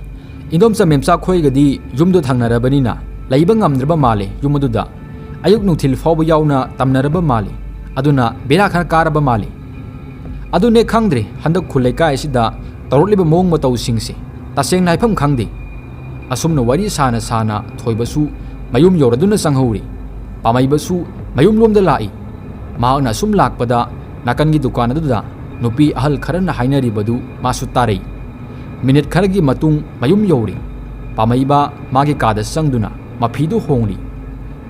"ꯏꯟꯗꯣꯝꯆꯥ ꯃꯦꯝꯆꯥ ꯈꯣꯏꯒꯗꯤ ꯌꯨꯝꯗꯣ ꯊꯪꯅꯔꯕꯅꯤꯅ ꯂꯩꯕ ꯉꯝꯗ꯭ꯔꯕ ꯃꯥꯜꯂꯦ ꯌꯨꯝ ꯑꯗꯨꯗ꯫ ꯑꯌꯨꯛ ꯅꯨꯡꯊꯤꯜ ꯐꯥꯎꯕ ꯌꯥꯎꯅ ꯇꯝꯅꯔꯕ ꯃꯥꯜꯂꯤ꯫ ꯑꯗꯨꯅ ꯕꯦꯔꯥ ꯈꯔ ꯀꯥꯔꯕ ꯃꯥꯜꯂꯤ꯫ ꯑꯗꯨꯅꯦ ꯈꯪꯗ꯭ꯔꯦ, ꯍꯟꯗꯛ ꯈꯨꯜ ꯂꯩꯀꯥꯏ ꯑꯁꯤꯗ ꯇꯧꯔꯛꯂꯤꯕ ꯃꯑꯣꯡ ꯃꯇꯧꯁꯤꯡꯁꯦ ꯇꯁꯦꯡꯅ ꯍꯥꯏꯐꯝ ꯈꯪꯗꯦ꯫" ꯑꯁꯨꯝꯅ ꯋꯥꯔꯤ ꯁꯥꯅ ꯁꯥꯅ ꯊꯣꯏꯕꯁꯨ ꯃꯌꯨꯝ ꯌꯧꯔꯗꯨꯅ ꯆꯪꯍꯧꯔꯤ꯫ ꯄꯥꯝꯍꯩꯕꯁꯨ ꯃꯌꯨꯝꯂꯣꯝꯗ ꯂꯥꯛꯏ꯫ ꯃꯍꯥꯛꯅ ꯑꯁꯨꯝ ꯂꯥꯛꯄꯗ ꯅꯥꯀꯟꯒꯤ ꯗꯨꯀꯥꯟ ꯑꯗꯨꯗ ꯅꯨꯄꯤ ꯑꯍꯜ ꯈꯔꯅ ꯍꯥꯏꯅꯔꯤꯕꯗꯨ ꯃꯥꯁꯨ ꯇꯥꯔꯛꯏ꯫ ꯃꯤꯅꯤꯠ ꯈꯔꯒꯤ ꯃꯇꯨꯡ ꯃꯌꯨꯝ ꯌꯧꯔꯤ꯫ ꯄꯥꯝꯍꯩꯕ ꯃꯥꯒꯤ ꯀꯥꯗ ꯆꯪꯗꯨꯅ ꯃꯐꯤꯗꯨ ꯍꯣꯡꯂꯤ꯫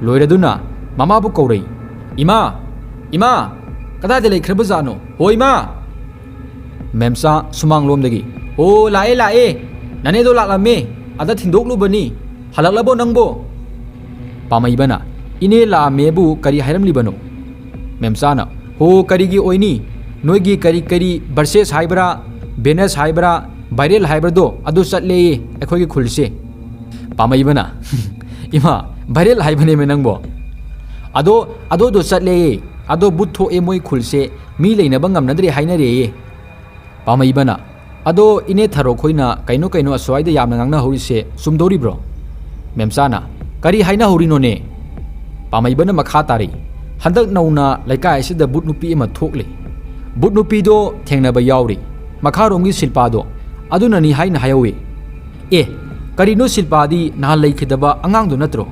ꯂꯣꯏꯔꯗꯨꯅ ꯃꯃꯥꯕꯨ ꯀꯧꯔꯛꯏ, "ꯏꯃꯥ! ꯏꯃꯥ! ꯀꯗꯥꯏꯗ ꯂꯩꯈ꯭ꯔꯕꯖꯥꯠꯅꯣ? ꯍꯣ ꯏꯃꯥ!" ꯃꯦꯝꯆꯥ ꯁꯨꯃꯥꯡꯂꯣꯝꯗꯒꯤ, "ꯑꯣ, ꯂꯥꯛꯑꯦ, ꯂꯥꯛꯑꯦ꯫ ꯅꯅꯦꯗꯣ ꯂꯥꯛꯂꯝꯃꯦ꯫ ꯑꯗ ꯊꯤꯟꯗꯣꯛꯂꯨꯕꯅꯤ꯫ ꯍꯜꯂꯛꯂꯕꯣ ꯅꯪꯕꯣ?" ꯄꯥꯝꯍꯩꯕꯅ, "ꯏꯅꯦ ꯂꯥꯛꯑꯝꯃꯦꯕꯨ ꯀꯔꯤ ꯍꯥꯏꯔꯝꯂꯤꯕꯅꯣ?" ꯃꯦꯝꯆꯥꯅ, "ꯍꯣ, ꯀꯔꯤꯒꯤ ꯑꯣꯏꯅꯤ? ꯅꯣꯏꯒꯤ ꯀꯔꯤ ꯀꯔꯤ ꯕꯔꯁꯦꯁ ꯍꯥꯏꯕ꯭ꯔꯥ, ꯕꯦꯅꯁ ꯍꯥꯏꯕ꯭ꯔꯥ, ꯚꯥꯏꯔꯦꯜ ꯍꯥꯏꯕ꯭ꯔꯗꯣ ꯑꯗꯨ ꯆꯠꯂꯦꯌꯦ ꯑꯩꯈꯣꯏꯒꯤ ꯈꯨꯜꯁꯦ꯫" ꯄꯥꯝꯍꯩꯕꯅ, "ꯏꯃꯥ, ꯚꯥꯏꯔꯦꯜ ꯍꯥꯏꯕꯅꯦꯃꯦ ꯅꯪꯕꯣ? ꯑꯗꯣ, ꯑꯗꯣꯗꯣ ꯆꯠꯂꯦꯌꯦ꯫ ꯑꯗꯣ ꯕꯨꯠ ꯊꯣꯛꯑꯦ ꯃꯣꯏ ꯈꯨꯜꯁꯦ, ꯃꯤ ꯂꯩꯅꯕ ꯉꯝꯅꯗ꯭ꯔꯦ ꯍꯥꯏꯅꯔꯦꯌꯦ꯫" ꯄꯥꯝꯍꯩꯕꯅ, "ꯑꯗꯣ ꯏꯅꯦ ꯊꯔꯣ ꯈꯣꯏꯅ ꯀꯩꯅꯣ ꯀꯩꯅꯣ ꯑꯁ꯭ꯋꯥꯏꯗ ꯌꯥꯝꯅ ꯉꯥꯡꯅꯍꯧꯔꯤꯁꯦ ꯆꯨꯝꯗꯧꯔꯤꯕ꯭ꯔꯣ?" ꯃꯦꯝꯆꯥꯅ, "ꯀꯔꯤ ꯍꯥꯏꯅꯍꯧꯔꯤꯅꯣꯅꯦ?" ꯄꯥꯝꯍꯩꯕꯅ ꯃꯈꯥ ꯇꯥꯔꯛꯏ, "ꯍꯟꯗꯛ ꯅꯧꯅ ꯂꯩꯀꯥꯏ ꯑꯁꯤꯗ ꯕꯨꯠ ꯅꯨꯄꯤ ꯑꯃ ꯊꯣꯛꯂꯤ꯫ ꯕꯨꯠ ꯅꯨꯄꯤꯗꯣ ꯊꯦꯡꯅꯕ ꯌꯥꯎꯔꯤ꯫ ꯃꯈꯥꯔꯣꯝꯒꯤ ꯁꯤꯜꯄꯥꯗꯣ ꯑꯗꯨꯅꯅꯤ ꯍꯥꯏꯅ ꯍꯥꯏꯍꯧꯋꯤ꯫" "ꯑꯦ, ꯀꯔꯤꯅꯣ, ꯁꯤꯜꯄꯥꯗꯤ ꯅꯍꯥꯟ ꯂꯩꯈꯤꯗꯕ ꯑꯉꯥꯡꯗꯨ ꯅꯠꯇ꯭ꯔꯣ?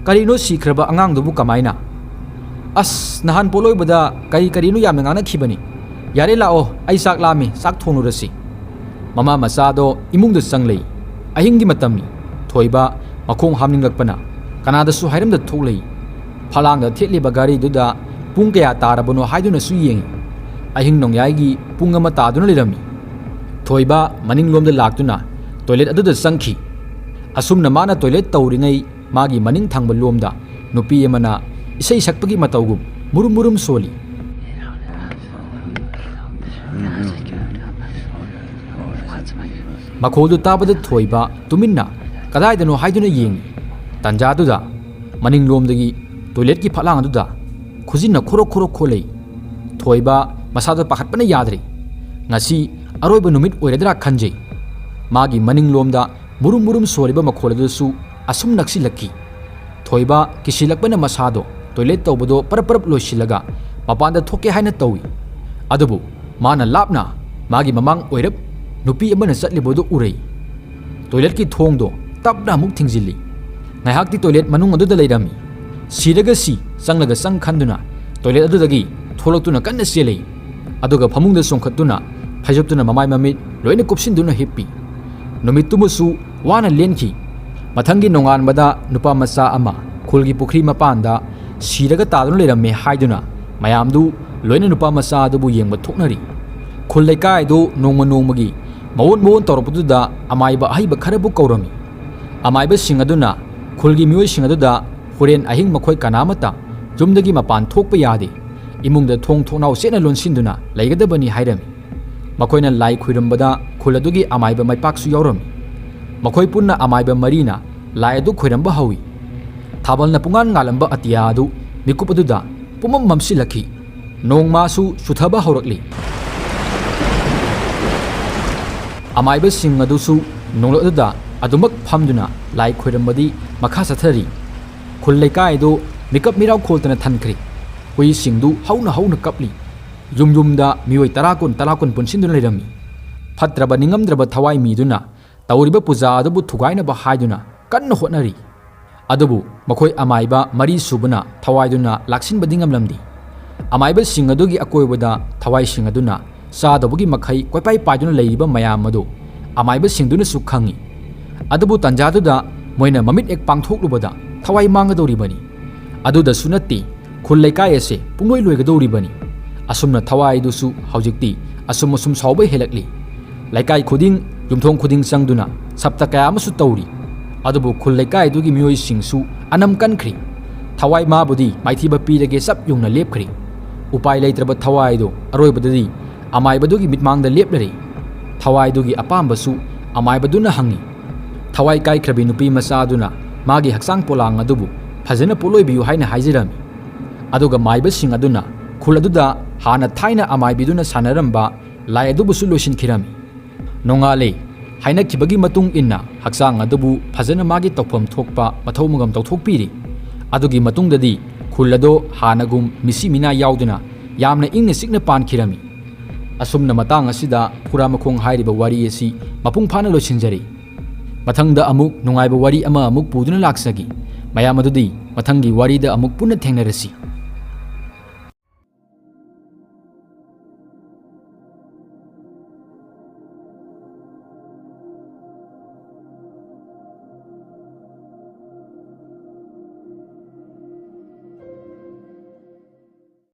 ꯀꯔꯤꯅꯣ, ꯁꯤꯈ꯭ꯔꯕ ꯑꯉꯥꯡꯗꯨꯕꯨ ꯀꯃꯥꯏꯅ?" "ꯑꯁ, ꯅꯍꯥꯟ ꯄꯣꯠꯂꯣꯏꯕꯗ ꯀꯔꯤ ꯀꯔꯤꯅꯣ ꯌꯥꯝꯅ ꯉꯥꯡꯅꯈꯤꯕꯅꯤ꯫ ꯌꯥꯔꯦ, ꯂꯥꯛꯑꯣ, ꯑꯩ ꯆꯥꯛ ꯂꯥꯝꯃꯤ, ꯆꯥꯛ ꯊꯣꯡꯂꯨꯔꯁꯤ꯫" ꯃꯃꯥ ꯃꯆꯥꯗꯣ ꯏꯃꯨꯡꯗ ꯆꯪꯂꯛꯏ꯫ ꯑꯍꯤꯡꯒꯤ ꯃꯇꯝꯅꯤ꯫ ꯊꯣꯏꯕ ꯃꯈꯣꯡ ꯍꯥꯝꯅꯤꯡꯂꯛꯄꯅ ꯀꯅꯥꯗꯁꯨ ꯍꯥꯏꯔꯝꯗ ꯊꯣꯛꯂꯛꯏ꯫ ꯐꯂꯥꯡꯗ ꯊꯦꯠꯂꯤꯕ ꯘꯔꯤꯗꯨꯗ ꯄꯨꯡ ꯀꯌꯥ ꯇꯥꯔꯕꯅꯣ ꯍꯥꯏꯗꯨꯅꯁꯨ ꯌꯦꯡꯉꯤ꯫ ꯑꯍꯤꯡ ꯅꯣꯡꯌꯥꯏꯒꯤ ꯄꯨꯡ ꯑꯃ ꯇꯥꯗꯨꯅ ꯂꯩꯔꯝꯃꯤ꯫ ꯊꯣꯏꯕ ꯃꯅꯤꯡꯂꯣꯝꯗ ꯂꯥꯛꯇꯨꯅ ꯇꯣꯏꯂꯦꯠ ꯑꯗꯨꯗ ꯆꯪꯈꯤ꯫ ꯑꯁꯨꯝꯅ ꯃꯥꯅ ꯇꯣꯏꯂꯦꯠ ꯇꯧꯔꯤꯉꯩ ꯃꯥꯒꯤ ꯃꯅꯤꯡ ꯊꯪꯕ ꯂꯣꯝꯗ ꯅꯨꯄꯤ ꯑꯃꯅ ꯏꯁꯩ ꯁꯛꯄꯒꯤ ꯃꯇꯧꯒꯨꯝ ꯃꯨꯔꯨꯝ ꯃꯨꯔꯨꯝ ꯁꯣꯜꯂꯤ꯫ ꯃꯈꯣꯜꯗꯨ ꯇꯥꯕꯗ ꯊꯣꯏꯕ ꯇꯨꯃꯤꯟꯅ ꯀꯗꯥꯏꯗꯅꯣ ꯍꯥꯏꯗꯨꯅ ꯌꯦꯡꯏ꯫ ꯇꯥꯟꯖꯥꯗꯨꯗ ꯃꯅꯤꯡꯂꯣꯝꯗꯒꯤ ꯇꯣꯏꯂꯦꯠꯀꯤ ꯐꯠꯂꯥꯡ ꯑꯗꯨꯗ ꯈꯨꯖꯤꯟꯅ ꯈꯣꯔꯣꯛ ꯈꯣꯔꯣꯛ ꯈꯣꯠꯂꯛꯏ꯫ ꯊꯣꯏꯕ ꯃꯁꯥꯗ ꯄꯥꯈꯠꯄꯅ ꯌꯥꯗ꯭ꯔꯦ꯫ ꯉꯁꯤ ꯑꯔꯣꯏꯕ ꯅꯨꯃꯤꯠ ꯑꯣꯏꯔꯗ꯭ꯔꯥ ꯈꯟꯖꯩ꯫ ꯃꯥꯒꯤ ꯃꯅꯤꯡꯂꯣꯝꯗ ꯃꯨꯔꯨꯝ ꯃꯨꯔꯨꯝ ꯁꯣꯜꯂꯤꯕ ꯃꯈꯣꯜ ꯑꯗꯨꯁꯨ ꯑꯁꯨꯝ ꯅꯛꯁꯤꯜꯂꯛꯈꯤ꯫ ꯊꯣꯏꯕ ꯀꯤꯁꯤꯜꯂꯛꯄꯅ ꯃꯁꯥꯗꯣ ꯇꯣꯏꯂꯦꯠ ꯇꯧꯕꯗꯣ ꯄꯔꯞ ꯄꯔꯞ ꯂꯣꯏꯁꯤꯜꯂꯒ ꯃꯄꯥꯟꯗ ꯊꯣꯛꯀꯦ ꯍꯥꯏꯅ ꯇꯧꯏ꯫ ꯑꯗꯨꯕꯨ ꯃꯥꯅ ꯂꯥꯞꯅ ꯃꯥꯒꯤ ꯃꯃꯥꯡ ꯑꯣꯏꯔꯞ ꯅꯨꯄꯤ ꯑꯃꯅ ꯆꯠꯂꯤꯕꯗꯨ ꯎꯔꯩ꯫ ꯇꯣꯏꯂꯦꯠꯀꯤ ꯊꯣꯡꯗꯣ ꯇꯞꯅ ꯑꯃꯨꯛ ꯊꯤꯡꯖꯤꯜꯂꯤ꯫ ꯉꯥꯏꯍꯥꯛꯇꯤ ꯇꯣꯏꯂꯦꯠ ꯃꯅꯨꯡ ꯑꯗꯨꯗ ꯂꯩꯔꯝꯃꯤ꯫ ꯁꯤꯔꯒ ꯁꯤ, ꯆꯪꯂꯒ ꯆꯪ ꯈꯟꯗꯨꯅ ꯇꯣꯏꯂꯦꯠ ꯑꯗꯨꯗꯒꯤ ꯊꯣꯛꯂꯛꯇꯨꯅ ꯀꯟꯅ ꯆꯦꯜꯂꯤ꯫ ꯑꯗꯨꯒ ꯐꯃꯨꯡꯗ ꯆꯣꯡꯈꯠꯇꯨꯅ ꯐꯩꯖꯨꯞꯇꯨꯅ ꯃꯃꯥꯏ ꯃꯃꯤꯠ ꯂꯣꯏꯅ ꯀꯨꯞꯁꯤꯟꯗꯨꯅ ꯍꯤꯞꯄꯤ꯫ ꯅꯨꯃꯤꯠꯇꯨꯃꯁꯨ ꯋꯥꯅ ꯂꯦꯟꯈꯤ꯫ ꯃꯊꯪꯒꯤ ꯅꯣꯡꯉꯥꯟꯕꯗ ꯅꯨꯄꯥ ꯃꯆꯥ ꯑꯃ ꯈꯨꯜꯒꯤ ꯄꯨꯈ꯭ꯔꯤ ꯃꯄꯥꯟꯗ ꯁꯤꯔꯒ ꯇꯥꯗꯨꯅ ꯂꯩꯔꯝꯃꯦ ꯍꯥꯏꯗꯨꯅ ꯃꯌꯥꯝꯗꯨ ꯂꯣꯏꯅ ꯅꯨꯄꯥ ꯃꯆꯥ ꯑꯗꯨꯕꯨ ꯌꯦꯡꯕ ꯊꯣꯛꯅꯔꯤ꯫ ꯈꯨꯜ ꯂꯩꯀꯥꯏꯗꯨ ꯅꯣꯡꯃ ꯅꯣꯡꯃꯒꯤ ꯃꯑꯣꯟ ꯃꯑꯣꯟ ꯇꯧꯔꯛꯄꯗꯨꯗ ꯑꯃꯥꯏꯕ ꯑꯍꯩꯕ ꯈꯔꯕꯨ ꯀꯧꯔꯝꯃꯤ꯫ ꯑꯃꯥꯏꯕꯁꯤꯡ ꯑꯗꯨꯅ ꯈꯨꯜꯒꯤ ꯃꯤꯑꯣꯏꯁꯤꯡ ꯑꯗꯨꯗ ꯍꯣꯔꯦꯟ ꯑꯍꯤꯡ ꯃꯈꯣꯏ ꯀꯅꯥꯃꯠꯇ ꯌꯨꯝꯗꯒꯤ ꯃꯄꯥꯟ ꯊꯣꯛꯄ ꯌꯥꯗꯦ, ꯏꯃꯨꯡꯗ ꯊꯣꯡ ꯊꯣꯡꯅꯥꯎ ꯆꯦꯠꯅ ꯂꯣꯟꯁꯤꯟꯗꯨꯅ ꯂꯩꯒꯗꯕꯅꯤ ꯍꯥꯏꯔꯝꯃꯤ꯫ ꯃꯈꯣꯏꯅ ꯂꯥꯏ ꯈꯨꯔꯨꯝꯕꯗ ꯈꯨꯜ ꯑꯗꯨꯒꯤ ꯑꯃꯥꯏꯕ ꯃꯥꯏꯄꯥꯛꯁꯨ ꯌꯥꯎꯔꯝꯃꯤ꯫ ꯃꯈꯣꯏ ꯄꯨꯟꯅ ꯑꯃꯥꯏꯕ ꯃꯔꯤꯅ ꯂꯥꯏ ꯑꯗꯨ ꯈꯣꯏꯔꯝꯕ ꯍꯧꯏ꯫ ꯊꯥꯕꯜꯅ ꯄꯨꯡꯉꯥꯟ ꯉꯥꯜꯂꯝꯕ ꯑꯇꯤꯌꯥ ꯑꯗꯨ ꯃꯤꯀꯨꯞ ꯑꯗꯨꯗ ꯄꯨꯝꯃꯝ ꯃꯝꯁꯤꯜꯂꯛꯈꯤ꯫ ꯅꯣꯡꯃꯁꯨ ꯆꯨꯊꯕ ꯍꯧꯔꯛꯂꯤ꯫ ꯑꯃꯥꯏꯕꯁꯤꯡ ꯑꯗꯨꯁꯨ ꯅꯣꯡꯂꯛ ꯑꯗꯨꯗ ꯑꯗꯨꯃꯛ ꯐꯝꯗꯨꯅ ꯂꯥꯏ ꯈꯣꯏꯔꯝꯕꯗꯤ ꯃꯈꯥ ꯆꯠꯊꯔꯤ꯫ ꯈꯨꯜ ꯂꯩꯀꯥꯏꯗꯨ ꯃꯤꯀꯞ ꯃꯤꯔꯥꯎ ꯈꯣꯜꯇꯅ ꯊꯟꯈ꯭ꯔꯦ꯫ ꯍꯨꯏꯁꯤꯡꯗꯨ ꯍꯧꯅ ꯍꯧꯅ ꯀꯞꯂꯤ꯫ ꯌꯨꯝ ꯌꯨꯝꯗ ꯃꯤꯑꯣꯏ ꯇꯔꯥ ꯀꯨꯟ, ꯇꯔꯥ ꯀꯨꯟ ꯄꯨꯟꯁꯤꯟꯗꯨꯅ ꯂꯩꯔꯝꯃꯤ꯫ ꯐꯠꯇ꯭ꯔꯕ ꯅꯤꯡꯉꯝꯗ꯭ꯔꯕ ꯊꯋꯥꯏ ꯃꯤꯗꯨꯅ ꯇꯧꯔꯤꯕ ꯄꯨꯖꯥ ꯑꯗꯨꯕꯨ ꯊꯨꯒꯥꯏꯅꯕ ꯍꯥꯏꯗꯨꯅ ꯀꯟꯅ ꯍꯣꯠꯅꯔꯤ꯫ ꯑꯗꯨꯕꯨ ꯃꯈꯣꯏ ꯑꯃꯥꯏꯕ ꯃꯔꯤ ꯁꯨꯕꯅ ꯊꯋꯥꯏꯗꯨꯅ ꯂꯥꯛꯁꯤꯟꯕꯗꯤ ꯉꯝꯂꯝꯗꯦ꯫ ꯑꯃꯥꯏꯕꯁꯤꯡ ꯑꯗꯨꯒꯤ ꯑꯀꯣꯏꯕꯗ ꯊꯋꯥꯏꯁꯤꯡ ꯑꯗꯨꯅ ꯆꯥꯗꯧꯕꯒꯤ ꯃꯈꯩ ꯀꯣꯏꯄꯥꯏ ꯄꯥꯏꯗꯨꯅ ꯂꯩꯔꯤꯕ ꯃꯌꯥꯝ ꯑꯗꯨ ꯑꯃꯥꯏꯕꯁꯤꯡꯗꯨꯅꯁꯨ ꯈꯪꯏ꯫ ꯑꯗꯨꯕꯨ ꯇꯥꯟꯖꯥꯗꯨꯗ ꯃꯣꯏꯅ ꯃꯃꯤꯠ ꯍꯦꯛ ꯄꯥꯡꯊꯣꯛꯂꯨꯕꯗ ꯊꯋꯥꯏ ꯃꯥꯡꯒꯗꯧꯔꯤꯕꯅꯤ꯫ ꯑꯗꯨꯗꯁꯨ ꯅꯠꯇꯦ, ꯈꯨꯜ ꯂꯩꯀꯥꯏ ꯑꯁꯦ ꯄꯨꯡꯂꯣꯏ ꯂꯣꯏꯒꯗꯧꯔꯤꯕꯅꯤ꯫ ꯑꯁꯨꯝꯅ ꯊꯋꯥꯏꯗꯨꯁꯨ ꯍꯧꯖꯤꯛꯇꯤ ꯑꯁꯨꯝ ꯑꯁꯨꯝ ꯁꯥꯎꯕ ꯍꯦꯜꯂꯛꯂꯤ꯫ ꯂꯩꯀꯥꯏ ꯈꯨꯗꯤꯡ ꯌꯨꯝꯊꯣꯡ ꯈꯨꯗꯤꯡ ꯆꯪꯗꯨꯅ ꯁꯞꯇ ꯀꯌꯥ ꯑꯃꯁꯨ ꯇꯧꯔꯤ꯫ ꯑꯗꯨꯕꯨ ꯈꯨꯜ ꯂꯩꯀꯥꯏꯗꯨꯒꯤ ꯃꯤꯑꯣꯏꯁꯤꯡꯁꯨ ꯑꯅꯝ ꯀꯟꯈ꯭ꯔꯤ꯫ ꯊꯋꯥꯏ ꯃꯥꯕꯨꯗꯤ ꯃꯥꯏꯊꯤꯕ ꯄꯤꯔꯒꯦ ꯆꯞ ꯌꯨꯡꯅ ꯂꯦꯞꯈ꯭ꯔꯤ꯫ ꯎꯄꯥꯏ ꯂꯩꯇ꯭ꯔꯕ ꯊꯋꯥꯏꯗꯨ ꯑꯔꯣꯏꯕꯗꯗꯤ ꯑꯃꯥꯏꯕꯗꯨꯒꯤ ꯃꯤꯠꯃꯥꯡꯗ ꯂꯦꯞꯂꯔꯦ꯫ ꯊꯋꯥꯏꯗꯨꯒꯤ ꯑꯄꯥꯝꯕꯁꯨ ꯑꯃꯥꯏꯕꯗꯨꯅ ꯍꯪꯉꯤ꯫ ꯊꯋꯥꯏ ꯀꯥꯏꯈ꯭ꯔꯕꯤ ꯅꯨꯄꯤ ꯃꯆꯥꯗꯨꯅ ꯃꯥꯒꯤ ꯍꯛꯆꯥꯡ ꯄꯣꯂꯥꯡ ꯑꯗꯨꯕꯨ ꯐꯖꯅ ꯄꯣꯠꯂꯣꯏꯕꯤꯌꯨ ꯍꯥꯏꯅ ꯍꯥꯏꯖꯔꯝꯃꯤ꯫ ꯑꯗꯨꯒ ꯃꯥꯏꯕꯁꯤꯡ ꯑꯗꯨꯅ ꯈꯨꯜ ꯑꯗꯨꯗ ꯍꯥꯟꯅ ꯊꯥꯏꯅ ꯑꯃꯥꯏꯕꯤꯗꯨꯅ ꯁꯥꯟꯅꯔꯝꯕ ꯂꯥꯏ ꯑꯗꯨꯕꯨꯁꯨ ꯂꯣꯏꯁꯤꯟꯈꯤꯔꯝꯃꯤ꯫ ꯅꯣꯡꯉꯥꯜꯂꯦ꯫ ꯍꯥꯏꯅꯈꯤꯕꯒꯤ ꯃꯇꯨꯡ ꯏꯟꯅ ꯍꯛꯆꯥꯡ ꯑꯗꯨꯕꯨ ꯐꯖꯅ ꯃꯥꯒꯤ ꯇꯧꯐꯝ ꯊꯣꯛꯄ ꯃꯊꯧ ꯃꯉꯝ ꯇꯧꯊꯣꯛꯄꯤꯔꯤ꯫ ꯑꯗꯨꯒꯤ ꯃꯇꯨꯡꯗꯗꯤ ꯈꯨꯜ ꯑꯗꯣ ꯍꯥꯟꯅꯒꯨꯝ ꯃꯤꯁꯤ ꯃꯤꯅꯥ ꯌꯥꯎꯗꯨꯅ ꯌꯥꯝꯅ ꯏꯪꯅ ꯆꯤꯛꯅ ꯄꯥꯟꯈꯤꯔꯝꯃꯤ꯫ ꯑꯁꯨꯝꯅ ꯃꯇꯥꯡ ꯑꯁꯤꯗ ꯐꯨꯔꯥ ꯃꯈꯣꯡ ꯍꯥꯏꯔꯤꯕ ꯋꯥꯔꯤ ꯑꯁꯤ ꯃꯄꯨꯡ ꯐꯥꯅ ꯂꯣꯏꯁꯤꯟꯖꯔꯤ꯫ ꯃꯊꯪꯗ ꯑꯃꯨꯛ ꯅꯨꯡꯉꯥꯏꯕ ꯋꯥꯔꯤ ꯑꯃ ꯑꯃꯨꯛ ꯄꯨꯗꯨꯅ ꯂꯥꯛꯆꯒꯦ꯫ ꯃꯌꯥꯝ ꯑꯗꯨꯗꯤ ꯃꯊꯪꯒꯤ ꯋꯥꯔꯤꯗ ꯑꯃꯨꯛ ꯄꯨꯟꯅ ꯊꯦꯡꯅꯔꯁꯤ꯫